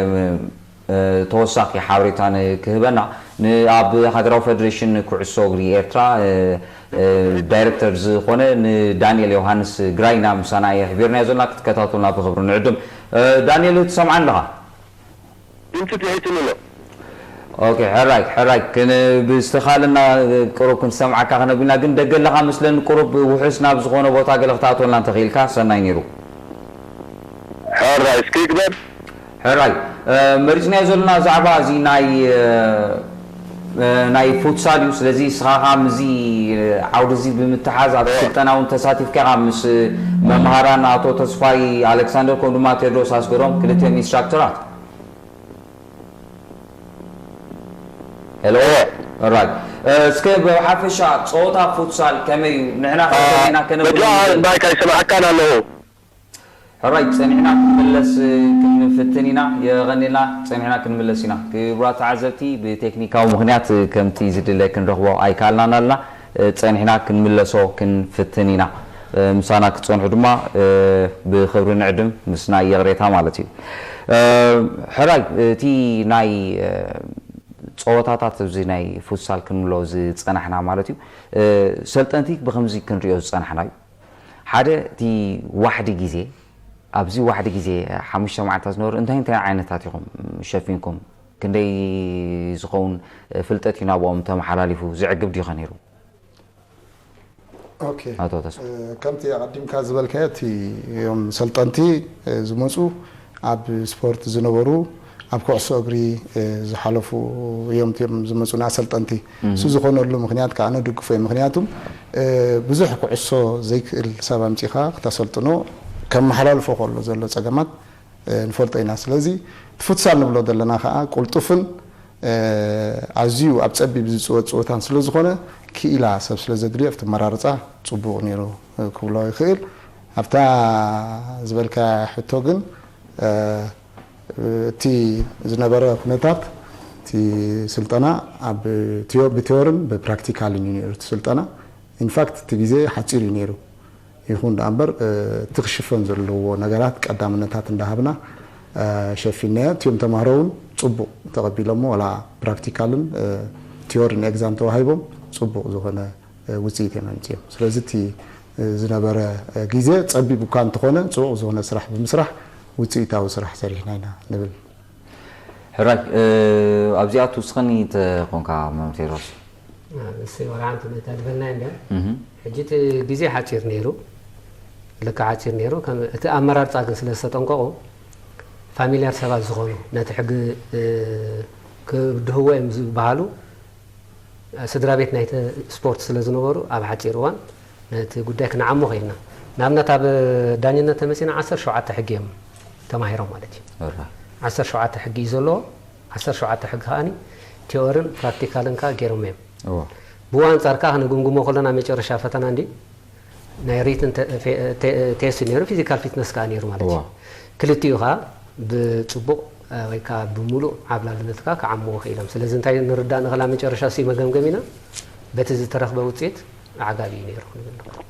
እ፣ ተወሳኺ ሓበሬታ ንክህበና፣ ን-፣ ኣብ ሃገራዊ ፈደሬሽን ኩዕሶ እግሪ ኤርትራ፣ እ፣ እ፣ ዳይሬክተር ዝኾነ ንዳንኤል ዮሃንስ ግራይና ምሳና የሕቢርናዮ ዘለና፣ ክትከታተሉና ብኽብሪ ንዕድም። እ፣ ዳንኤል፣ ትሰምዓኒ ኣለኻ? ድምፂ ትሒትኒ ኣሎ። ኦኬ፣ ሕራይ፣ ሕራይ። ክን-፣ ብዝተኻለና ቁሩብ ክንሰምዓካ ክነብልና፣ ግን ደገ ኣለኻ መስለኒ፣ ቁሩብ ውሑስ ናብ ዝኾነ ቦታ ገለ ክትኣትወልና እንተኽኢልካ ሰናይ ነይሩ። ሕራይ፣ እስኪ ግበር። ሕራይ፣ እ፣ መሪጽናዮ ዘለና ዛዕባ እዚ ናይ፣ እ፣ እ፣ ናይ ፉትሳል እዩ። ስለዚ ንስኻ ኸኣ ምስዚ፣ እ፣ ዓውዲ እዚ ብምትሓዝ ኣብቲ እወ። ስልጠና እውን ተሳቲፍካ ኢኻ ምስ መምሃራን ኣቶ ተስፋይ ኣሌክሳንደር ከምኡ ድማ ቴድሮስ ኣስገዶም ክልቲኦም ኢንስትራክተራት። ሄሎ። እወ። ኦራይት። እ፣ እስከ ብሓፈሻ ጸወታ ፉትሳል ከመይ እዩ? ንሕና እ፣ ከመይ ኢና ከነብሎ በጃ ንኽእል? ማይክ ኣይሰማዕካን ኣለኹ። ሕራይ፣ ጸኒሕና ክንምለስ ክንፍትን ኢና። የቐንየልና፣ ጸኒሕና ክንምለስ ኢና። ክቡራት ተዓዘብቲ፣ ብቴክኒካዊ ምኽንያት ከምቲ ዝድለ ክንረኽቦ ኣይከኣልናን ኣለና። ጸኒሕና ክንምለሶ ክንፍትን ኢና። ምሳና ክትጸንሑ ድማ ብኽብሪ ንዕድም፣ ምስ ናይ ይቕሬታ ማለት እዩ። ሕራይ፣ እቲ ናይ ጸወታታት፣ እዚ ናይ ፉትሳል ክንብሎ ዝጸናሕና ማለት እዩ። ሰልጠንቲ ብኸምዚ ክንሪኦ ዝጸናሕና እዩ። ሓደ፣ እቲ ዋሕዲ ግዜ፣ ኣብዚ ዋሕዲ ግዜ ሓሙሽተ መዓልታት ዝነበሩ እንታይ እንታይ ዓይነታት ኢኹም ሸፊንኩም? ክንደይ ዝኸውን ፍልጠት እዩ ናብኦም ተመሓላሊፉ? ዘዕግብ ድዩ ኸ ነይሩ? ኦኬ። ኣቶ ተስፋ። እ፣ ከምቲ ኣቐዲምካ ዝበልካዮ፣ እቲ እዮም ሰልጠንቲ፣ እ፣ ዝመጹ ኣብ ስፖርት ዝነበሩ፣ ኣብ ኩዕሶ እግሪ፣ እ፣ ዝሓለፉ እዮም፣ እቲኦም ዝመጹና ኣሰልጠንቲ። እሱ ዝኾነሉ ምኽንያት ከኣ ኣነ ድግፎ እየ። ምኽንያቱም፣ እ፣ ብዙሕ ኩዕሶ ዘይክእል ሰብ ኣምጺኻ ክተሰልጥኖ፣ ከመሓላልፎ ከሎ ዘሎ ጸገማት፣ እ፣ ንፈልጦ ኢና። ስለዚ እቲ ፉትሳል ንብሎ ዘለና ከኣ ቅልጡፍን፣ እ፣ ኣዝዩ ኣብ ጸቢብ ዝጽወት ጸወታን ስለ ዝኾነ፣ ክኢላ ሰብ ስለ ዘድልዮ፣ ኣብቲ ኣመራርጻ ጽቡቕ ነይሩ፣ እ፣ ክብሎ ይኽእል። ኣብታ ዝበልካ ሕቶ ግን፣ እ፣ እቲ ዝነበረ ኩነታት፣ እቲ ስልጠና ኣብ ቲዮ-፣ ብቲዮርን ብፕራክቲካልን እዩ ነይሩ እቲ ስልጠና። ኢንፋክት እቲ ግዜ ሓጺር እዩ ነይሩ። ይኹን ደኣ እምበር፣ እ፣ እቲ ክሽፈን ዘለዎ ነገራት ቀዳምነታት እንዳሃብና፣ እ፣ ሸፊንናዮ። እቲኦም ተማሃሮ እውን ጽቡቕ ተቐቢሎሞ፣ ዋላ ፕራክቲካልን፣ እ፣ ቲዮርን ኤግዛም ተዋሂቦም ጽቡቕ ዝኾነ፣ እ፣ ውጽኢት እዮም ኣምጺኦም። ስለዚ እቲ፣ እ፣ ዝነበረ፣ እ፣ ግዜ ጸቢብ እኳ እንተኾነ፣ ጽቡቕ ዝኾነ ስራሕ ብምስራሕ ውጽኢታዊ ስራሕ ሰሪሕና ኢና ንብል። ሕራይ፣ እ፣ ኣብዚኣ ትውስኸኒ እንተ ኾንካ መምህር ቴድሮስ። እ፣ እሰይ፣ ወላ ሓንቲ ነታ ዝበልናዮ እንድያ። እህ። ሕጂ እቲ ግዜ ሓጺር ነይሩ፣ ልክዕ ሓጺር ነይሩ። ከም እቲ ኣመራርጻ ግን ስለ ዝተጠንቀቑ፣ ፋሚልያር ሰባት ዝኾኑ፣ ነቲ ሕጊ፣ እ፣ ክድህዎ እዮም ዝበሃሉ፣ ስድራ ቤት ናይቲ ስፖርት ስለ ዝነበሩ፣ ኣብ ሓጺር እዋን ነቲ ጉዳይ ክንዓሞ ኽኢልና። ንኣብነት፣ ኣብ ዳኝነት ተመጺና ዓሰርተ ሸውዓተ ሕጊ እዮም ተማሂሮም ማለት እዩ። እራ። ዓሰርተ ሸውዓተ ሕጊ እዩ ዘለዎ። ዓሰርተ ሸውዓተ ሕጊ ከኣኒ ቲዮርን ፕራክቲካልን ከኣ ገይሮም እዮም። እዎ። ብኡ ኣንጻር ከኣ ክንግምግሞ ከለና፣ መጨረሻ ፈተና እንዲ ናይ ሪትን ተ-፣ ፌ-፣ ቴ-፣ ቴስት ነይሩ፣ ፊዚካል ፊትነስ ከኣ ነይሩ ማለት እዩ። እዎ። ክልቲኡ ከኣ ብጽቡቕ፣ እ፣ ወይ ከኣ ብምሉእ ዓብላልነት ከኣ ክዓምዎ ክኢሎም። ስለዚ እንታይ ንርዳእ ንኽእል፣ ኣብ መጨረሻ ሲ መገምገሚና በቲ ዝተረኽበ ውጽኢት ዓጋቢ እዩ ነይሩ ክንብል ንኽእል።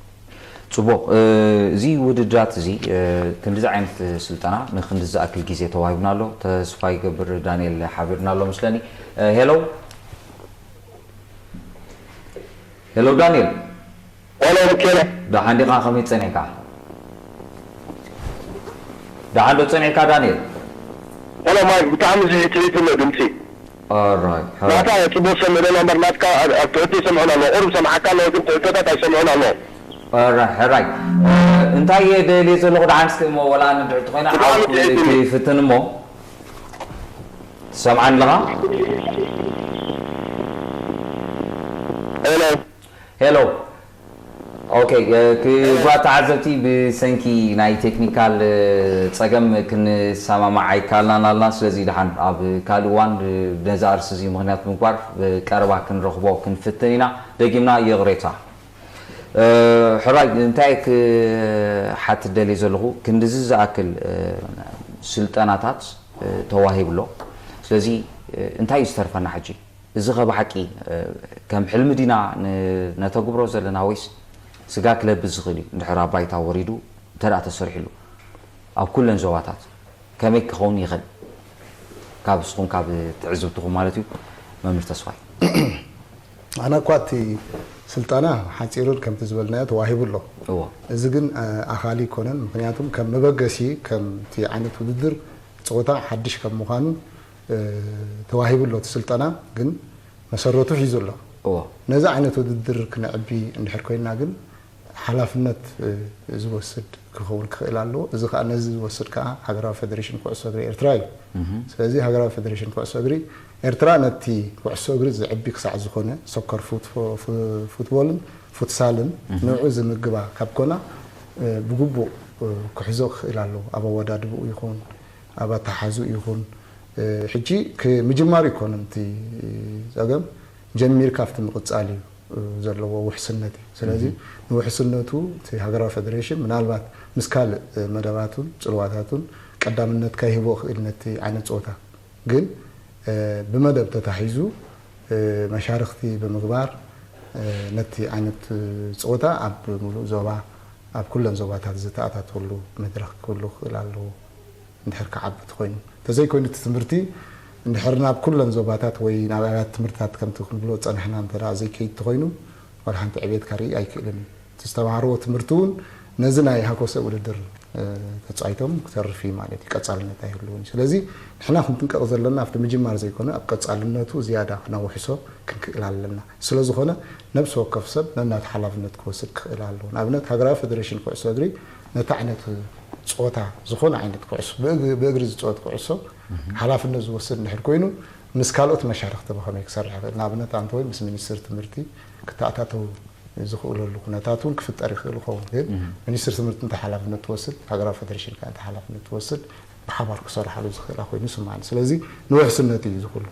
ጽቡቕ፣ እ፣ እዚ ውድድራት እዚ፣ እ፣ ክንድዚ ዓይነት ስልጠና ንክንድዚ ዝኣክል ግዜ ተዋሂብና ኣሎ። ተስፋ ይገብር ዳንኤል ሓቢርና ኣሎ ምስለኒ። እ፣ ሄሎ። ሄሎ ዳንኤል። ሄሎ ሚካኤል። ደሓን ዲኻ? ከመይ ጸኒሕካ? ደሓን ዶ ጸኒሕካ ዳንኤል? ሄሎ ማይክ፣ ብጣዕሚ ዝሕትሕት ኣሎ ድምፂ። ኦራይት፣ ኦራይት። ናታ ጽቡቕ ሰምዕ ደሎ እምበር ናትካ ኣብ፣ ኣብ ትሕቲ ይሰምዑን ኣለዉ። ቁሩብ ሰምዓካ ኣለዉ፣ ግን ትሕቶታት ኣይሰምዑን ኣለዉ። ኦራይት፣ ኦራይት። እ፣ እንታይ እየ ደልየ ዘለኹ ደሓን እስኪ እሞ ወላ ኣነ ድሕርቲ ኮይና ብጣዕሚ ሓው ትሕት እዩ። ክፍትን እሞ። ትሰምዓኒ ኣለኻ? ሄሎ። ሄሎ። ኦኬ፣ ክቡራት ተዓዘብቲ፣ ብሰንኪ ናይ ቴክኒካል ጸገም ክንሰማማዕ ኣይከኣልናን ኣለና። ስለዚ ደሓን ኣብ ካልእ እዋን ነዚ ኣርእስቲ እዚ ምኽንያት ብምግባር ብቀረባ ክንረኽቦ ክንፍትን ኢና። ደጊምና ይቕሬታ። ሕራይ፣ እንታይ ክሓትት ደልየ ዘለኹ፣ ክንድዚ ዝኣክል ስልጠናታት ተዋሂቡ ኣሎ። ስለዚ እንታይ እዩ ዝተርፈና ሕጂ? እዚ ከ ብሓቂ ከም ሕልሚ ዲና ነተግብሮ ዘለና፣ ወይስ ስጋ ክለብስ ዝኽእል እዩ? እንድሕር ኣብ ባይታ ወሪዱ እንተ ደኣ ተሰሪሕሉ ኣብ ኩለን ዞባታት ከመይ ክኸውን ይኽእል? ካብ እስኹም፣ ካብ ትዕዝብትኹም ማለት እዩ፣ መምህር ተስፋይ። ኣነ እኳ እቲ ስልጠና ሓፂሩን ከምቲ ዝበልናዮ ተዋሂቡ ኣሎ። እዚ ግን ኣኻሊ ይኮነን። ምክንያቱም ከም መበገሲ ከምቲ ዓይነት ውድድር ፀወታ ሓድሽ ከም ምዃኑ ተዋሂቡ ኣሎ። እቲ ስልጠና ግን መሰረቱ ሒዙ ኣሎ። ነዚ ዓይነት ውድድር ክነዕቢ እንድሕር ኮይና ግን ሓላፍነት ዝወስድ ክኸውን ክኽእል ኣለዎ። እዚ ከዓ ነዚ ዝወስድ ከዓ ሃገራዊ ፌደሬሽን ኩዕሶ እግሪ ኤርትራ እዩ። ስለዚ ሃገራዊ ፌደሬሽን ኩዕሶ እግሪ ኤርትራ ነቲ ኩዕሶ እግሪ ዘዕቢ ክሳዕ ዝኾነ ሶከር ፉትቦልን ፉትሳልን ንዑ ዝምግባ ካብ ኮና ብግቡእ ክሕዞ ክኽእል ኣለዎ። ኣብ ኣወዳድብኡ ይኹን ኣብ ኣተሓዙ ይኹን ሕጂ ምጅማር ይኮነን እቲ ጸገም ጀሚርካ ኣብቲ ምቕጻል እዩ ዘለዎ ውሕስነት እዩ። ስለዚ ንውሕስነቱ እቲ ሃገራዊ ፌደሬሽን ምናልባት ምስ ካልእ መደባቱን ጽልዋታቱን ቀዳምነት ከይህቦ ይኽእል ነቲ ዓይነት ጸወታ። ግን ብመደብ ተታሒዙ መሻርኽቲ ብምግባር ነቲ ዓይነት ጸወታ ኣብ ሙሉእ ዞባ ኣብ ኩለን ዞባታት ዝተኣታተወሉ መድረኽ ክህሉ ክኽእል ኣለዎ። እንድሕር ክዓቢ ተኮይኑ፣ እንተዘይኮይኑ እቲ ትምህርቲ እንድሕር ናብ ኩለን ዞባታት ወይ ናብ ኣብያተ ትምህርትታት ከምቲ ክንብሎ ጸናሕና እንተ ደኣ ዘይከይድ ተኮይኑ ዋላ ሓንቲ ዕቤት ከርኢ ኣይክእልን እዩ። እቲ ዝተምሃርዎ ትምህርቲ እውን ነዚ ናይ ሃኮሰ ውድድር ተጻይቶም ክተርፍ እዩ ማለት እዩ። ቀጻልነት ኣይህልውን እዩ። ስለዚ ንሕና ክንጥንቀቕ ዘለና ኣብቲ ምጅማር ዘይኮነ ኣብ ቀጻልነቱ ዝያዳ ክነውሕሶ ክንክእል ኣለና። ስለዝኾነ ነብሲ ወከፍ ሰብ ነናቱ ሓላፍነት ክወስድ ክኽእል ኣለዎ። ንኣብነት ሃገራዊ ፌደሬሽን ኩዕሶ እግሪ ነቲ ዓይነት ፆታ ዝኾነ ዓይነት ኩዕሶ ብእግሪ ዝፀወት ኩዕሶ ሓላፍነት ዝወስድ እንድሕር ኮይኑ ምስ ካልኦት መሻርክቲ ብኸመይ ክሰርሕ ይኽእል? ንኣብነት ኣንተ ወይ ምስ ሚኒስትር ትምህርቲ ክተኣታተው ዝኽእለሉ ኩነታት እውን ክፍጠር ይኽእል ይኸውን። ግን ሚኒስትር ትምህርቲ እንታይ ሓላፍነት ትወስድ፣ ሃገራዊ ፌደሬሽን ከ እንታይ ሓላፍነት ትወስድ፣ ብሓባር ክሰርሓሉ ዝኽእላ ኮይኑ ይስማዓኒ። ስለዚ ንውሕስነት እዩ ዝኽሉ።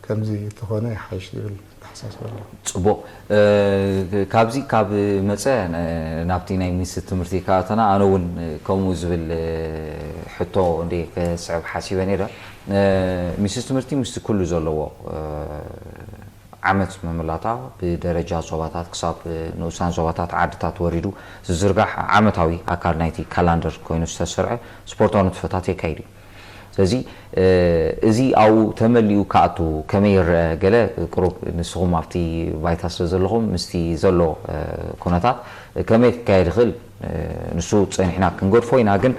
ከምዚ እንተኾነ ይሓይሽ ዝብል ኣተሓሳስባ ኣለዎ። ጽቡቕ። ካብዚ ካብ መጸ ናብቲ ናይ ሚኒስትሪ ትምህርቲ ከኣተና ኣነ እውን ከምኡ ዝብል ሕቶ እንደ ከስዕብ ሓሲበ ነይረ። ሚኒስትሪ ትምህርቲ ምስቲ ኩሉ ዘለዎ ዓመት ምምላታ ብደረጃ ዞባታት ክሳብ ንኡሳን ዞባታት ዓድታት ወሪዱ ዝዝርጋሕ ዓመታዊ ኣካል ናይቲ ካላንደር ኮይኑ ዝተሰርዐ ስፖርታዊ ንጥፈታት የካይድ እዩ። ስለዚ እዚ ኣብኡ ተመሊኡ ክኣቱ ከመይ ይረአ? ገለ ቁሩብ ንስኹም ኣብቲ ባይታ ስለ ዘለኹም ምስቲ ዘሎ ኩነታት ከመይ ክካየድ ይኽእል ንሱ ጸኒሕና ክንገድፎ ኢና። ግን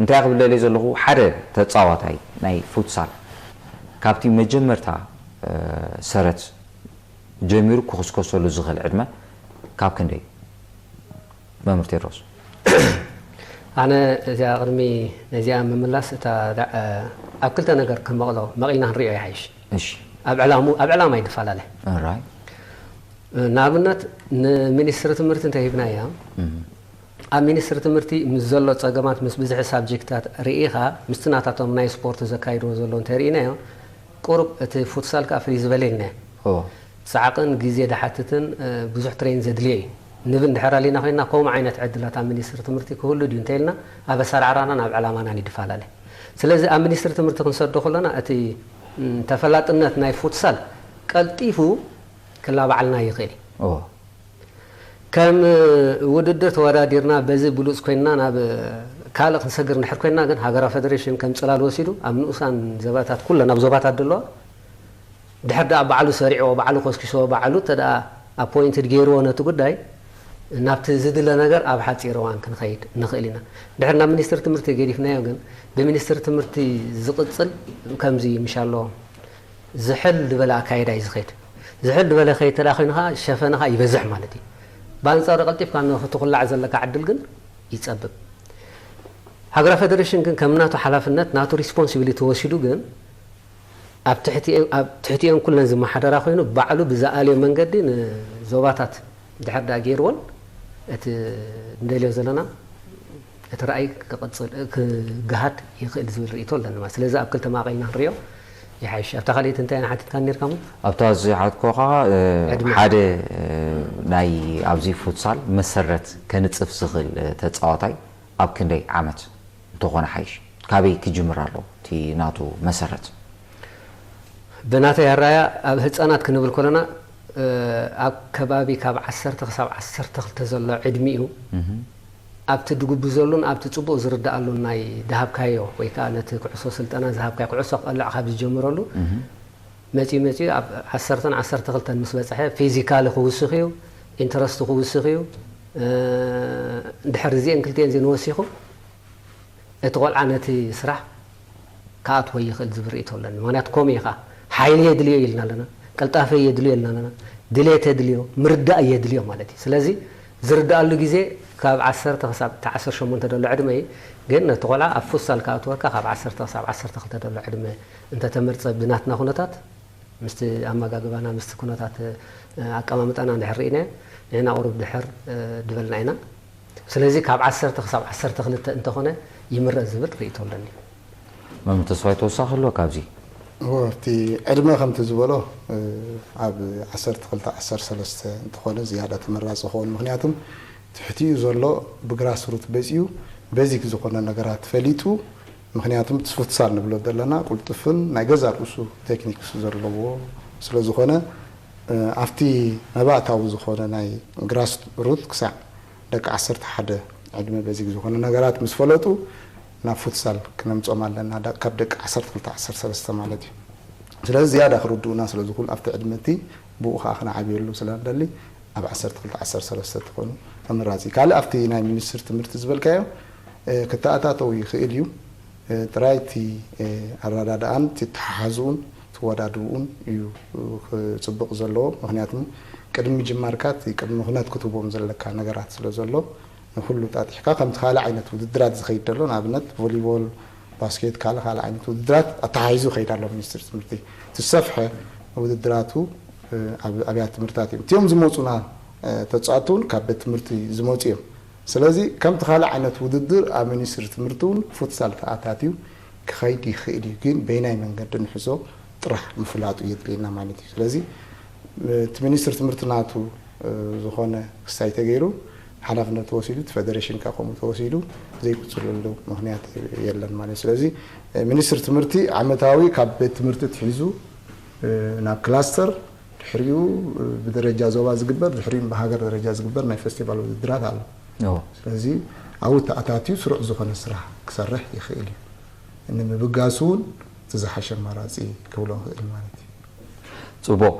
እንታይ ክብል ደልየ ዘለኹ፣ ሓደ ተጻዋታይ ናይ ፉትሳል ካብቲ መጀመርታ ሰረት ጀሚሩ ክኹስከሰሉ ዝኽእል ዕድመ ካብ ክንደይ? መምህር ቴድሮስ። ኣነ እዚኣ ቅድሚ ነዚኣ ምምላስ እታ ኣብ ክልተ ነገር ከመቕሎ መቒልና ክንሪኦ ይሓይሽ። እሺ። ኣብ ዕላሙ ኣብ ዕላማ ይፈላለ። ራይ። ንኣብነት ንሚኒስትሪ ትምህርቲ እንተሂብናያ ኣብ ሚኒስትሪ ትምህርቲ ምስ ዘሎ ጸገማት ምስ ብዝሒ ሳብጀክታት ርኢኻ ምስቲ ናታቶም ናይ ስፖርት ዘካይድዎ ዘሎ እንተሪኢናዮ ቁሩብ እቲ ፉትሳል ከኣ ፍልይ ዝበለ ኢልናዮ። ኦ። ጻዕቕን ግዜ ድሓትትን ብዙሕ ትሬን ዘድልዮ እዩ ንብል እንድሕር ኣሊና ኮይንና ከምኡ ዓይነት ዕድላት ኣብ ሚኒስትሪ ትምህርቲ ክህሉ ድዩ እንተኢልና ኣብ ኣሰራርሓናን ኣብ ዕላማናን ይፈላለ። ስለዚ ኣብ ሚኒስትሪ ትምህርቲ ክንሰዶ ከለና እቲ ተፈላጥነት ናይ ፉትሳል ቀልጢፉ ክላባዓልና ይኽእል እዩ። ከም ውድድር ተወዳዲርና በዚ ብሉፅ ኮይንና ናብ ካልእ ክንሰግር እንድሕር ኮይንና ግን ሃገራዊ ፌደሬሽን ከም ፅላል ወሲዱ ኣብ ንኡሳን ዘባታት ኩለን ኣብ ዞባታት ዘለዋ ድሕር ደኣ ባዕሉ ሰሪዕዎ ባዕሉ ኮስኪስዎ ባዕሉ እንተ ደኣ ኣፖይንትድ ገይርዎ ነቲ ጉዳይ ናብቲ ዝድለ ነገር ኣብ ሓፂር እዋን ክንኸይድ ንኽእል ኢና። ድሕር ናብ ሚኒስትሪ ትምህርቲ ገዲፍናዮ ግን ብሚኒስትሪ ትምህርቲ ዝቕፅል ከምዚ ምሻሎ ዝሕል ዝበለ ኣካይዳ እዩ ዝኸይድ። ዝሕል ዝበለ ከይድ ተዳ ኮይኑ ከዓ ሸፈንኻ ይበዝሕ ማለት እዩ። ብኣንፃሩ ቀልጢፍካ ንክትኩላዕ ዘለካ ዕድል ግን ይፀብብ። ሃገራዊ ፌደሬሽን ግን ከም ናቱ ሓላፍነት ናቱ ሪስፖንሲቢሊቲ ወሲዱ ግን ኣብ ትሕቲኤን ኩለን ዝመሓደራ ኮይኑ ባዕሉ ብዝኣልዮ መንገዲ ንዞባታት ድሕር ደኣ ገይርዎን እቲ እንደልዮ ዘለና እቲ ራእይ ክቕፅል ክግሃድ ይኽእል ዝብል ርእይቶ ኣለኒ ማለት ስለዚ ኣብ ክልተ ማቐልና ክንሪኦ ይሓይሽ ኣብታ ካልኣይቲ እንታይ ሓቲትካ ነርካ ሞ ኣብታ ዝሓትኮ ከዓ ሓደ ናይ ኣብዚ ፉትሳል መሰረት ከንፅፍ ዝኽእል ተፃዋታይ ኣብ ክንደይ ዓመት እንተኾነ ሓይሽ? ካበይ ክጅምር ኣለዎ እቲ ናቱ መሰረት? ብናተይ ኣራያ ኣብ ህፃናት ክንብል ከለና ኣብ ከባቢ ካብ ዓሰርተ ክሳብ ዓሰርተ ክልተ ዘሎ ዕድሚኡ ኣብቲ ድጉብዘሉን ኣብቲ ፅቡቕ ዝርድኣሉን ናይ ድሃብካዮ ወይ ከዓ ነቲ ኩዕሶ ስልጠና ዝሃብካዮ ኩዕሶ ክቐልዕ ካብ ዝጀምረሉ መፂኡ መፂኡ ኣብ ዓሰርተን ዓሰርተ ክልተን ምስ በፅሐ ፊዚካሊ ክውስኽ እዩ፣ ኢንተረስቱ ክውስኽ እዩ። እንድሕር እዚአን ክልቲአን እዚአን ወሲኹ እቲ ቆልዓ ነቲ ስራሕ ክኣትዎ ይኽእል ዝብል ርእይቶ ኣለኒ። ምክንያቱ ከምኡ እዩ ከዓ ሓይሊ የድልዮ ኢልና ኣለና፣ ቅልጣፈ የድልዮ ኢልና ኣለና፣ ድሌት የድልዮ፣ ምርዳእ የድልዮ ማለት እዩ። ስለዚ ዝርድኣሉ ግዜ ካብ ዓሰርተ ክሳብ እቲ ዓሰርተ ሸሞንተ ዘሎ ዕድመ እዩ። ግን ነቲ ቆልዓ ኣብ ፉትሳል ክኣትወካ ካብ ዓሰርተ ክሳብ ዓሰርተ ክልተ ዘሎ ዕድመ እንተተመርፀ ብናትና ኩነታት ምስቲ ኣመጋግባና ምስቲ ኩነታት ኣቀማምጣና እንድሕር ርኢናዮ ንሕና ቁሩብ ድሕር ድበልና ኢና። ስለዚ ካብ ዓሰርተ ክሳብ ዓሰርተ ክልተ እንተኾነ ይምረፅ ዝብል ርእይቶ ኣለኒ። መምህር ተስፋይ ተወሳኺ ኣሎ ካብዚ? እወ፣ እቲ ዕድመ ከምቲ ዝበሎ ኣብ ዓሰርተ ክልተ ዓሰርተ ሰለስተ እንተኾነ ዝያዳ ተመራፂ ክኸውን። ምኽንያቱም ትሕቲኡ ዘሎ ብግራስሩት በፂኡ ቤዚክ ዝኾነ ነገራት ፈሊጡ ምኽንያቱም እቲ ፉትሳል ንብሎ ዘለና ቁልጥፍን ናይ ገዛ ርእሱ ቴክኒክስ ዘለዎ ስለዝኾነ ኣብቲ መባእታዊ ዝኾነ ናይ ግራስ ሩት ክሳዕ ደቂ ዓሰርተ ሓደ ዕድመ በዚግ ዝኾነ ነገራት ምስ ፈለጡ ናብ ፉትሳል ክነምጾም ኣለና ካብ ደቂ ዓሰርተ ክልተ ዓሰርተ ሰለስተ ማለት እዩ። ስለዚ ዝያዳ ክርድኡና ስለዝኽእሉ ኣብቲ ዕድመ እቲ ብኡ ከዓ ክነዓብየሉ ስለንደሊ ኣብ ዓሰርተ ክልተ ዓሰርተ ሰለስተ ተኾኑ ተመራፂ። ካልእ ኣብቲ ናይ ሚኒስትር ትምህርቲ ዝበልካዮ ክተኣታተው ይኽእል እዩ። ጥራይ እቲ ኣረዳድኣን እቲ ኣተሓሕዝኡን እቲ ኣወዳድብኡን እዩ ክፅብቕ ዘለዎ። ምኽንያቱ ቅድሚ ምጅማርካ እቲ ቅድመ ኩነት ክትህቦም ዘለካ ነገራት ስለ ዘሎ ንኹሉ ጣጢሕካ ከምቲ ካልእ ዓይነት ውድድራት ዝኸይድ ዘሎ ንኣብነት ቮሊቦል፣ ባስኬት፣ ካልእ ካልእ ዓይነት ውድድራት ኣተሓሒዙ ይኸይድ ኣሎ ሚኒስትሪ ትምህርቲ። እቲ ዝሰፍሐ ውድድራቱ ኣብ ኣብያተ ትምህርትታት እዮም። እቲኦም ዝመፁና ተፃወትቲ እውን ካብ ቤት ትምህርቲ ዝመፁ እዮም። ስለዚ ከምቲ ካልእ ዓይነት ውድድር ኣብ ሚኒስትሪ ትምህርቲ እውን ፉትሳል ተኣታትዩ ክኸይድ ይኽእል እዩ፣ ግን በይናይ መንገዲ ንሕዞ ጥራሕ ምፍላጡ የድልየና ማለት እዩ። ስለዚ እቲ ሚኒስትሪ ትምህርቲ ናቱ ዝኾነ ክስታይ ተገይሩ ሓላፍነት ተወሲዱ፣ እቲ ፌደሬሽን ከኣ ከምኡ ተወሲዱ ዘይቅፅለሉ ምኽንያት የለን ማለት እዩ። ስለዚ ሚኒስትሪ ትምህርቲ ዓመታዊ ካብ ቤት ትምህርቲ ኣትሒዙ ናብ ክላስተር ድሕሪኡ ብደረጃ ዞባ ዝግበር ድሕሪኡ ብሃገር ደረጃ ዝግበር ናይ ፌስቲቫል ውድድራት ኣሎ። ስለዚ ኣብኡ ተኣታትዩ ስሩዕ ዝኾነ ስራሕ ክሰርሕ ይኽእል እዩ። ንምብጋሱ እውን እቲ ዝሓሸ ኣማራፂ ክብሎ ክእል ማለት እዩ። ፅቡቕ።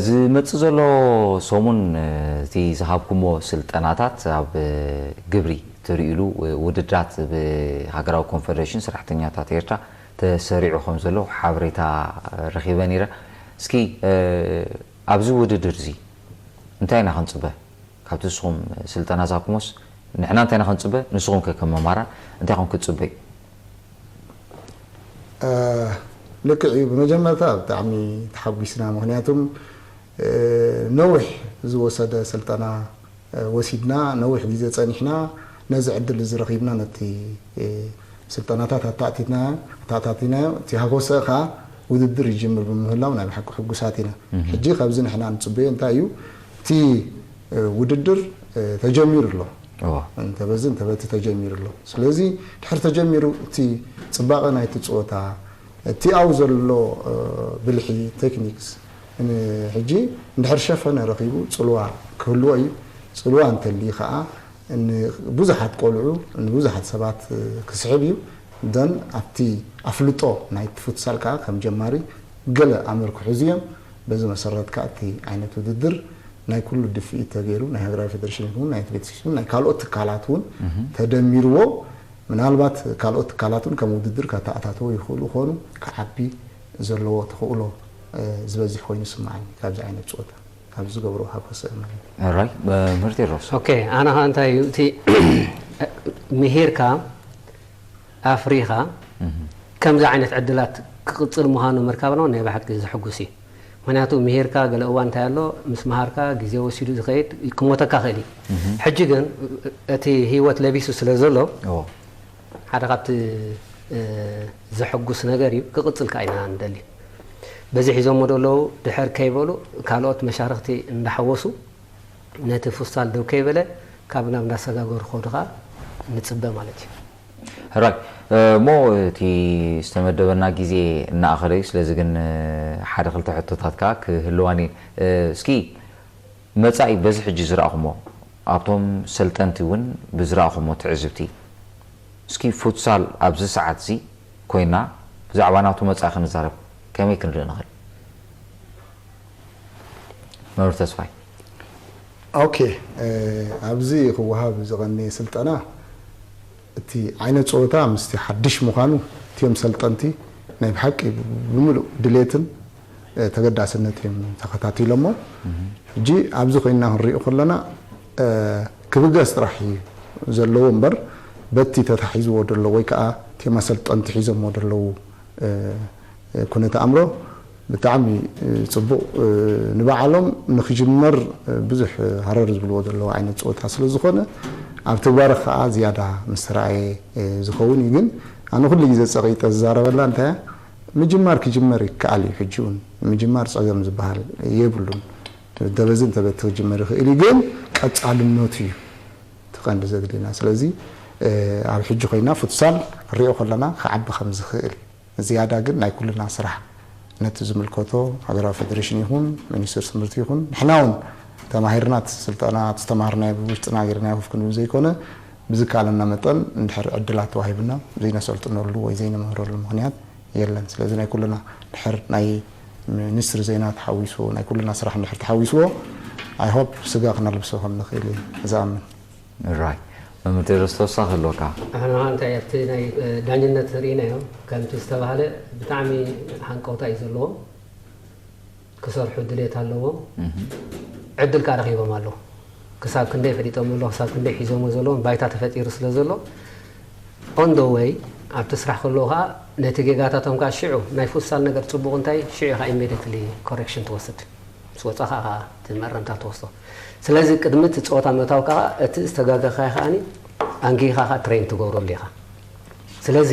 ዝመፅእ ዘሎ ሰሙን እቲ ዝሃብኩሞ ስልጠናታት ኣብ ግብሪ ትርእይሉ ውድድራት ብሃገራዊ ኮንፈደሬሽን ሰራሕተኛታት ኤርትራ ተሰሪዑ ከም ዘሎ ሓበሬታ ረኺበ ነይረ። እስኪ ኣብዚ ውድድር እዚ እንታይ ኢና ክንፅበ? ካብቲ ንስኹም ስልጠና ዝሃብኩሞስ ንሕና እንታይ ኢና ክንፅበ? ንስኹም ከ ከም መማራን እንታይ ኢኹም ክትፅበዩ? ልክዕ እዩ። ብመጀመርታ ብጣዕሚ ተሓጒስና። ምኽንያቱም ነዊሕ ዝወሰደ ስልጠና ወሲድና ነዊሕ ግዜ ጸኒሕና ነዚ ዕድል እዚ ረኺብና ነቲ ስልጠናታት ኣታኣቲትና ኣታኣታቲናዮ እቲ ሃጎሰ ኸኣ ውድድር ይጅምር ብምህላው ናይ ብሓቂ ሕጉሳት ኢና። ሕጂ ካብዚ ንሕና ንጽበዮ እንታይ እዩ እቲ ውድድር ተጀሚሩ ኣሎ። እንተበዚ እንተበቲ ተጀሚሩ ኣሎ። ስለዚ ድሕር ተጀሚሩ እቲ ጽባቐ ናይቲ ጸወታ እቲ ኣብኡ ዘሎ ብልሒ ቴክኒክስ ሕጂ እንድሕር ሸፈነ ረኺቡ ፅልዋ ክህልዎ እዩ። ፅልዋ እንተልዩ ከዓ ብዙሓት ቆልዑ ንብዙሓት ሰባት ክስሕብ እዩ። ደን ኣብቲ ኣፍልጦ ናይ ፉትሳል ከዓ ከም ጀማሪ ገለ ኣምር ክሕዙ እዮም። በዚ መሰረት ከዓ እቲ ዓይነት ውድድር ናይ ኩሉ ድፍኢት ተገይሩ ናይ ሃገራዊ ፌደሬሽን ይኹን ናይ ኣትሌቲክስ ይኹን ናይ ካልኦት ትካላት እውን ተደሚርዎ ምናልባት ካልኦት ትካላት እውን ከም ውድድር ከተኣታተዎ ይኽእሉ ኾኑ ክዓቢ ዘለዎ ተኽእሎ ዝበዝሕ ኮይኑ ይስምዓኒ ካብዚ ዓይነት ፀወታ ካብዚ ዝገብሮ ሃጎሰ ማለት እዩ። ራይ መምህር ቴድሮስ ኦኬ ኣነ ከዓ እንታይ እዩ እቲ ምሂርካ ኣፍሪኻ ከምዚ ዓይነት ዕድላት ክቕጽል ምዃኑ ምርካብና ናይ ብሓቂ ዘሐጉስ እዩ። ምክንያቱ ምሂርካ ገለ እዋን እንታይ ኣሎ፣ ምስ መሃርካ ግዜ ወሲዱ ዝኸይድ ክሞተካ ክእል እዩ። ሕጂ ግን እቲ ህይወት ለቢሱ ስለ ዘሎ ሓደ ካብቲ ዘሐጉስ ነገር እዩ። ክቕጽል ከኣ ኢና ንደሊ። በዚ ሒዞሞ ዘለዉ ድሕር ከይበሉ ካልኦት መሻርክቲ እንዳሓወሱ ነቲ ፉትሳል ደው ከይበለ ካብ ናብ እንዳሰጋገሩ ክኸዱ ከኣ ንጽበ ማለት እዩ። ሕራይ። እሞ እቲ ዝተመደበና ግዜ እናኣኸለ እዩ። ስለዚ ግን ሓደ ክልተ ሕቶታት ከኣ ክህልዋኒ። እስኪ መጻኢ በዚ ሕጂ ዝረኣኹሞ ኣብቶም ሰልጠንቲ እውን ብዝረኣኹሞ ትዕዝብቲ እስኪ ፉትሳል ኣብዚ ሰዓት እዚ ኮይና ብዛዕባ ናቱ መጻኢ ክንዛረብ ከመይ ክንርኢ ንኽእል? መምህር ተስፋይ። ኦኬ፣ ኣብዚ ክወሃብ ዝቐነየ ስልጠና እቲ ዓይነት ፀወታ ምስቲ ሓድሽ ምዃኑ እቲዮም ሰልጠንቲ ናይ ብሓቂ ብምሉእ ድሌትን ተገዳስነት እዮም ተኸታቲሎሞ። ሕጂ ኣብዚ ኮይንና ክንሪኦ ከለና ክብገስ ጥራሕ እዩ ዘለዎ እምበር በቲ ተታሒዝዎ ደሎ ወይ ከዓ እቲዮም ኣሰልጠንቲ ሒዞሞ ደለዉ ኩነተ ኣእምሮ ብጣዕሚ ፅቡቕ ንባዕሎም ንክጅመር ብዙሕ ሃረር ዝብልዎ ዘለዉ ዓይነት ፀወታ ስለ ዝኾነ ኣብ ተግባር ከዓ ዝያዳ ምስ ተረኣየ ዝኸውን እዩ። ግን ኣነ ኩሉ ግዜ ፀቒጠ ዝዛረበላ እንታይ እያ ምጅማር ክጅመር ይከኣል እዩ። ሕጂ እውን ምጅማር ፀገም ዝበሃል የብሉን። ተበዝን ተበቲ ክጅመር ይኽእል እዩ። ግን ቀፃልነቱ እዩ እቲ ቀንዲ ዘድልየና። ስለዚ ኣብ ሕጂ ኮይና ፉትሳል ክንሪኦ ከለና ክዓቢ ከም ዝኽእል ዝያዳ ግን ናይ ኩልና ስራሕ ነቲ ዝምልከቶ ሃገራዊ ፌደሬሽን ይኹን ሚኒስትር ትምህርቲ ይኹን ንሕና እውን ተማሂርና እቲ ስልጠና እቲ ዝተማሃርናዮ ብውሽጥና ገይርናዮ ከፍ ክንብል ዘይኮነ ብዝከኣለና መጠን እንድሕር ዕድላት ተዋሂብና ዘይነሰልጥነሉ ወይ ዘይንምህረሉ ምኽንያት የለን። ስለዚ ናይ ኩልና እንድሕር ናይ ሚኒስትሪ ዜና ተሓዊስዎ ናይ ኩልና ስራሕ እንድሕር ተሓዊስዎ I hope ስጋ ክነልብሶ ከም ንኽእል እየ ዝኣምን። ራይ መምህር ቴድሮስ ተወሳኺ ኣለካ? ኣነ እንታይ ኣብቲ ናይ ዳኝነት ርኢናዮ ከምቲ ዝተባህለ ብጣዕሚ ሃንቀውታ እዩ ዘለዎም። ክሰርሑ ድሌት ኣለዎም። ዕድል ከዓ ረኺቦም ኣለዉ። ክሳብ ክንደይ ፈሊጦም ኣሎ ክሳብ ክንደይ ሒዞሞ ዘለዎም ባይታ ተፈጢሩ ስለ ዘሎ on the way ኣብቲ ስራሕ ከለዉ ከዓ ነቲ ጌጋታቶም ከዓ ሽዑ ናይ ፉትሳል ነገር ፅቡቕ እንታይ ሽዑ ኢኻ immediately correction ትወስድ ምስ ወፃኻ ኢኻ እቲ መእረምታ ትወስዶ ስለዚ ቅድሚ እቲ ፀወታ ምእታው ከዓ እቲ ዝተጋገኻዮ ከዓ ኣንጊኻ ከዓ train ትገብረሉ ኢኻ ስለዚ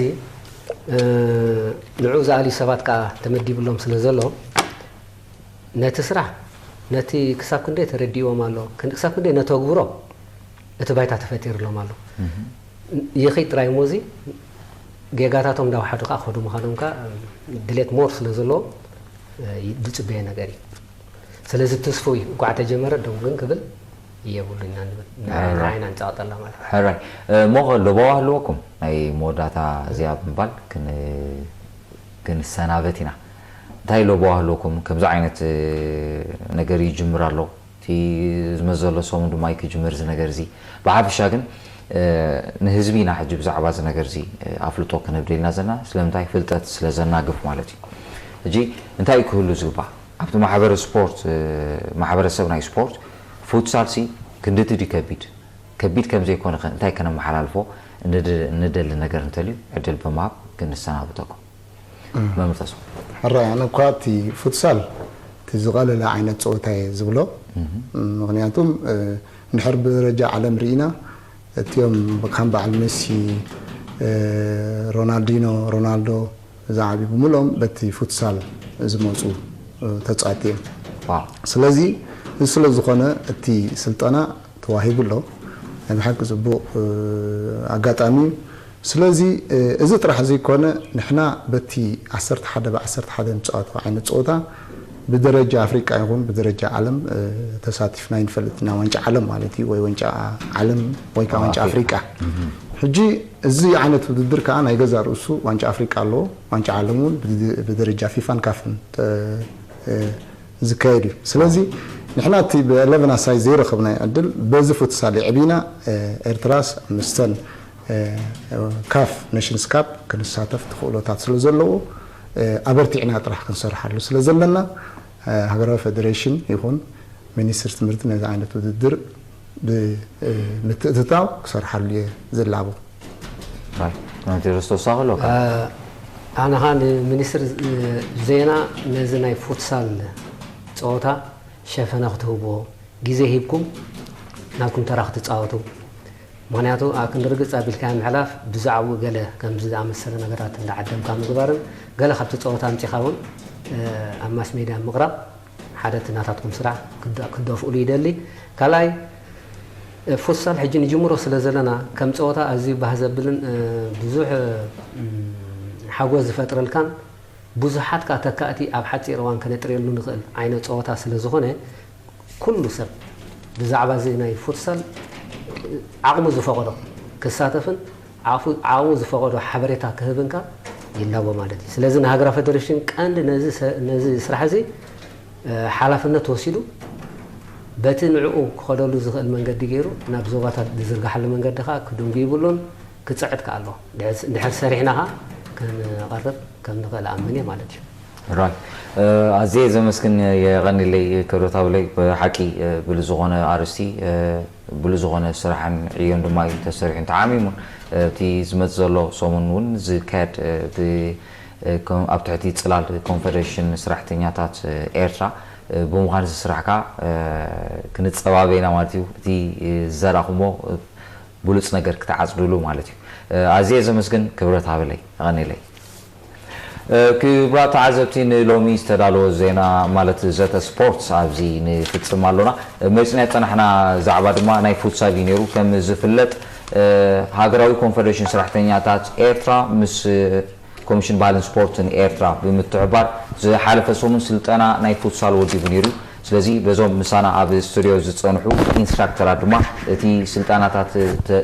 ንዑ ዝኣልዩ ሰባት ከዓ ተመዲብሎም ስለ ዘሎ ነቲ ስራሕ ነቲ ክሳብ ክንደይ ተረዲእዎም ኣሎ ክሳብ ክንደይ ነተግብሮ እቲ ባይታ ተፈጢርሎም ኣሎ ይኺድ ጥራይ እሞ እዚ ጌጋታቶም እንዳወሓዱ ከዓ ክኸዱ ምዃኖም ከዓ ድሌት more ስለ ዘለዎ ዝፅበየ ነገር እዩ ስለዚ ትስፉይ እኳ ተጀመረ ደው ግን ክብል የብሉና ንብል ንዓይና ንፃወጠላ ማለት ሕራይ እሞ ለበዋ ኣለወኩም ናይ መወዳእታ እዚኣ ብምባል ክንሰናበት ኢና እንታይ ለበዋ ኣለወኩም ከምዚ ዓይነት ነገር ይጅምር ኣሎ እቲ ዝመዘሎ ሰሙን ድማ ክጅምር እዚ ነገር እዚ ብሓፈሻ ግን ንህዝቢ ኢና ሕጂ ብዛዕባ እዚ ነገር እዚ ኣፍልጦ ክንህብ ደልና ዘለና ስለምንታይ ፍልጠት ስለ ዘናግፍ ማለት እዩ ሕጂ እንታይ ክህሉ ዝግባእ ኣብቲ ማሕበረ ስፖርት ማሕበረሰብ ናይ ስፖርት ፉትሳል ሲ ክንድቲ ድዩ ከቢድ ከቢድ ከም ዘይኮነ ከ እንታይ ከነመሓላልፎ ንደሊ ነገር እንተልዩ ዕድል ብምሃብ ክንሰናብተኩም መምህር ተስፋ ሕራይ ኣነ እኳ እቲ ፉትሳል እቲ ዝቐለለ ዓይነት ፀወታ እየ ዝብሎ ምክንያቱም እንድሕር ብደረጃ ዓለም ርኢና እቲኦም ከም በዓል መሲ ሮናልዲኖ ሮናልዶ ዝዓብዩ ብምልኦም በቲ ፉትሳል ዝመፁ ተፃወቲ እዮም። ስለዚ እዚ ስለ ዝኾነ እቲ ስልጠና ተዋሂቡ ኣሎ። ናይ ብሓቂ ፅቡቕ ኣጋጣሚ እዩ። ስለዚ እዚ ጥራሕ ዘይኮነ ንሕና በቲ ዓሰርተ ሓደ ብ ዓሰርተ ሓደ ንፃወቶ ዓይነት ፀወታ ብደረጃ ኣፍሪቃ ይኹን ብደረጃ ዓለም ተሳቲፍና ይንፈልጥ ኢና ዋንጫ ዓለም ማለት እዩ ወይ ዋንጫ ዓለም ወይ ከዓ ዋንጫ ኣፍሪቃ ሕጂ እዚ ዓይነት ውድድር ከዓ ናይ ገዛ ርእሱ ዋንጫ ኣፍሪቃ ኣለዎ ዋንጫ ዓለም እውን ብደረጃ ፊፋን ካፍን ዝካየድ እዩ ስለዚ ንሕና እቲ ብ11 ኣሳይ ዘይረኸብናዮ ዕድል በዚ ፉትሳል የዕቢና ኤርትራስ ምስተን ካፍ ኔሽንስ ካፕ ክንሳተፍ ተኽእሎታት ስለ ዘለዎ ኣበርቲዕና ጥራሕ ክንሰርሓሉ ስለ ዘለና ሃገራዊ ፌደሬሽን ይኹን ሚኒስትር ትምህርቲ ነዚ ዓይነት ውድድር ብምትእትታው ክሰርሓሉ እየ ዝላቦ። ቴድሮስ ተወሳኺ ኣሎ። ኣነ ኸዓ ንሚኒስትር ዜና ነዚ ናይ ፉትሳል ፀወታ ሸፈነ ክትህብዎ ግዜ ሂብኩም ናትኩም ተራ ክትፃወቱ። ምክንያቱ ኣብ ክንዲ ርግፅ ኣቢልካ ምሕላፍ ብዛዕባኡ ገለ ከምዚ ዝኣመሰለ ነገራት እንዳዓደምካ ምግባርን ገለ ካብቲ ፀወታ ኣምፂኻ እውን ኣብ ማስ ሜድያ ምቕራብ ሓደ እቲ ናታትኩም ስራሕ ክትደፍእሉ ይደሊ። ካልኣይ ፉትሳል ሕጂ ንጅምሮ ስለ ዘለና ከም ፀወታ ኣዝዩ ባህ ዘብልን ብዙሕ ሓጎስ ዝፈጥረልካን ብዙሓት ከዓ ተካእቲ ኣብ ሓፂር እዋን ከነጥርየሉ ንኽእል ዓይነት ፀወታ ስለ ዝኾነ ኩሉ ሰብ ብዛዕባ እዚ ናይ ፉትሳል ዓቕሙ ዝፈቐዶ ክሳተፍን ዓቕሙ ዝፈቐዶ ሓበሬታ ክህብንካ ይላቦ ማለት እዩ። ስለዚ ንሃገራ ፌደሬሽን ቀንዲ ነዚ ስራሕ እዚ ሓላፍነት ወሲዱ በቲ ንዕኡ ክኸደሉ ዝኽእል መንገዲ ገይሩ ናብ ዞባታት ዝዝርግሓሉ መንገዲ ከዓ ክድንጉ ይብሉን ክፅዕት ከዓ ኣለዎ። ድሕር ሰሪሕና ከዓ ክንቐርብ ከም ንኽእል ኣምን እየ ማለት እዩ። ኣዝየ ዘመስግን። የቐኒለይ ክብረት ሃብለይ። ብሓቂ ብሉ ዝኾነ ኣርስቲ ብሉ ዝኾነ ስራሕን ዕዮን ድማ እዩ ተሰሪሑን ተዓሚሙን። እቲ ዝመፅ ዘሎ ሰሙን እውን ዝካየድ ኣብ ትሕቲ ፅላል ኮንፈደሬሽን ስራሕተኛታት ኤርትራ ብምዃን እዚ ስራሕካ ክንፀባበ ኢና ማለት እዩ። እቲ ዝዘራኹሞ ብሉፅ ነገር ክትዓፅድሉ ማለት እዩ። ኣዝየ ዘመስግን። ክብረት ሃብለይ። የቐኒለይ። ክቡራት ተዓዘብቲ ንሎሚ ዝተዳለወ ዜና ማለት ዘተ ስፖርት ኣብዚ ንፍፅም ኣሎና። መፂና ዝፀናሕና ዛዕባ ድማ ናይ ፉትሳል እዩ ነይሩ። ከም ዝፍለጥ ሃገራዊ ኮንፈደሬሽን ሰራሕተኛታት ኤርትራ ምስ ኮሚሽን ባህልን ስፖርትን ኤርትራ ብምትሕባር ዝሓለፈ ሰሙን ስልጠና ናይ ፉትሳል ወዲቡ ነይሩ። ስለዚ በዞም ምሳና ኣብ ስቱድዮ ዝፀንሑ ኢንስትራክተራት ድማ እቲ ስልጠናታት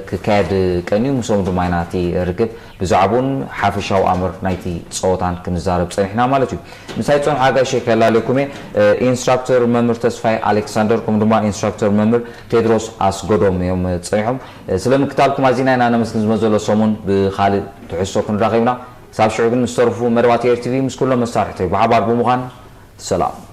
ክካየድ ቀንዩ ምስኦም ድማ ኢና እቲ ርክብ ብዛዕባኡን ሓፈሻዊ ኣምር ናይቲ ፀወታን ክንዛረብ ፀኒሕና ማለት እዩ። ምሳይ ፀንሑ ኣጋይሸይ ከላለኩም እየ። ኢንስትራክተር መምህር ተስፋይ ኣሌክሳንደር ከምኡ ድማ ኢንስትራክተር መምህር ቴድሮስ ኣስገዶም እዮም ፀኒሖም። ስለ ምክታልኩም ኣዚና ኢና ነመስግን። ዝመዘሎ ሰሙን ብካልእ ትሕዝቶ ክንራኸብ ኢና። ክሳብ ሽዑ ግን ምስ ተርፉ መደባት ኤር ቲቪ ምስ ኩሎም መሳርሕተይ ብሓባር ብምዃን ሰላም።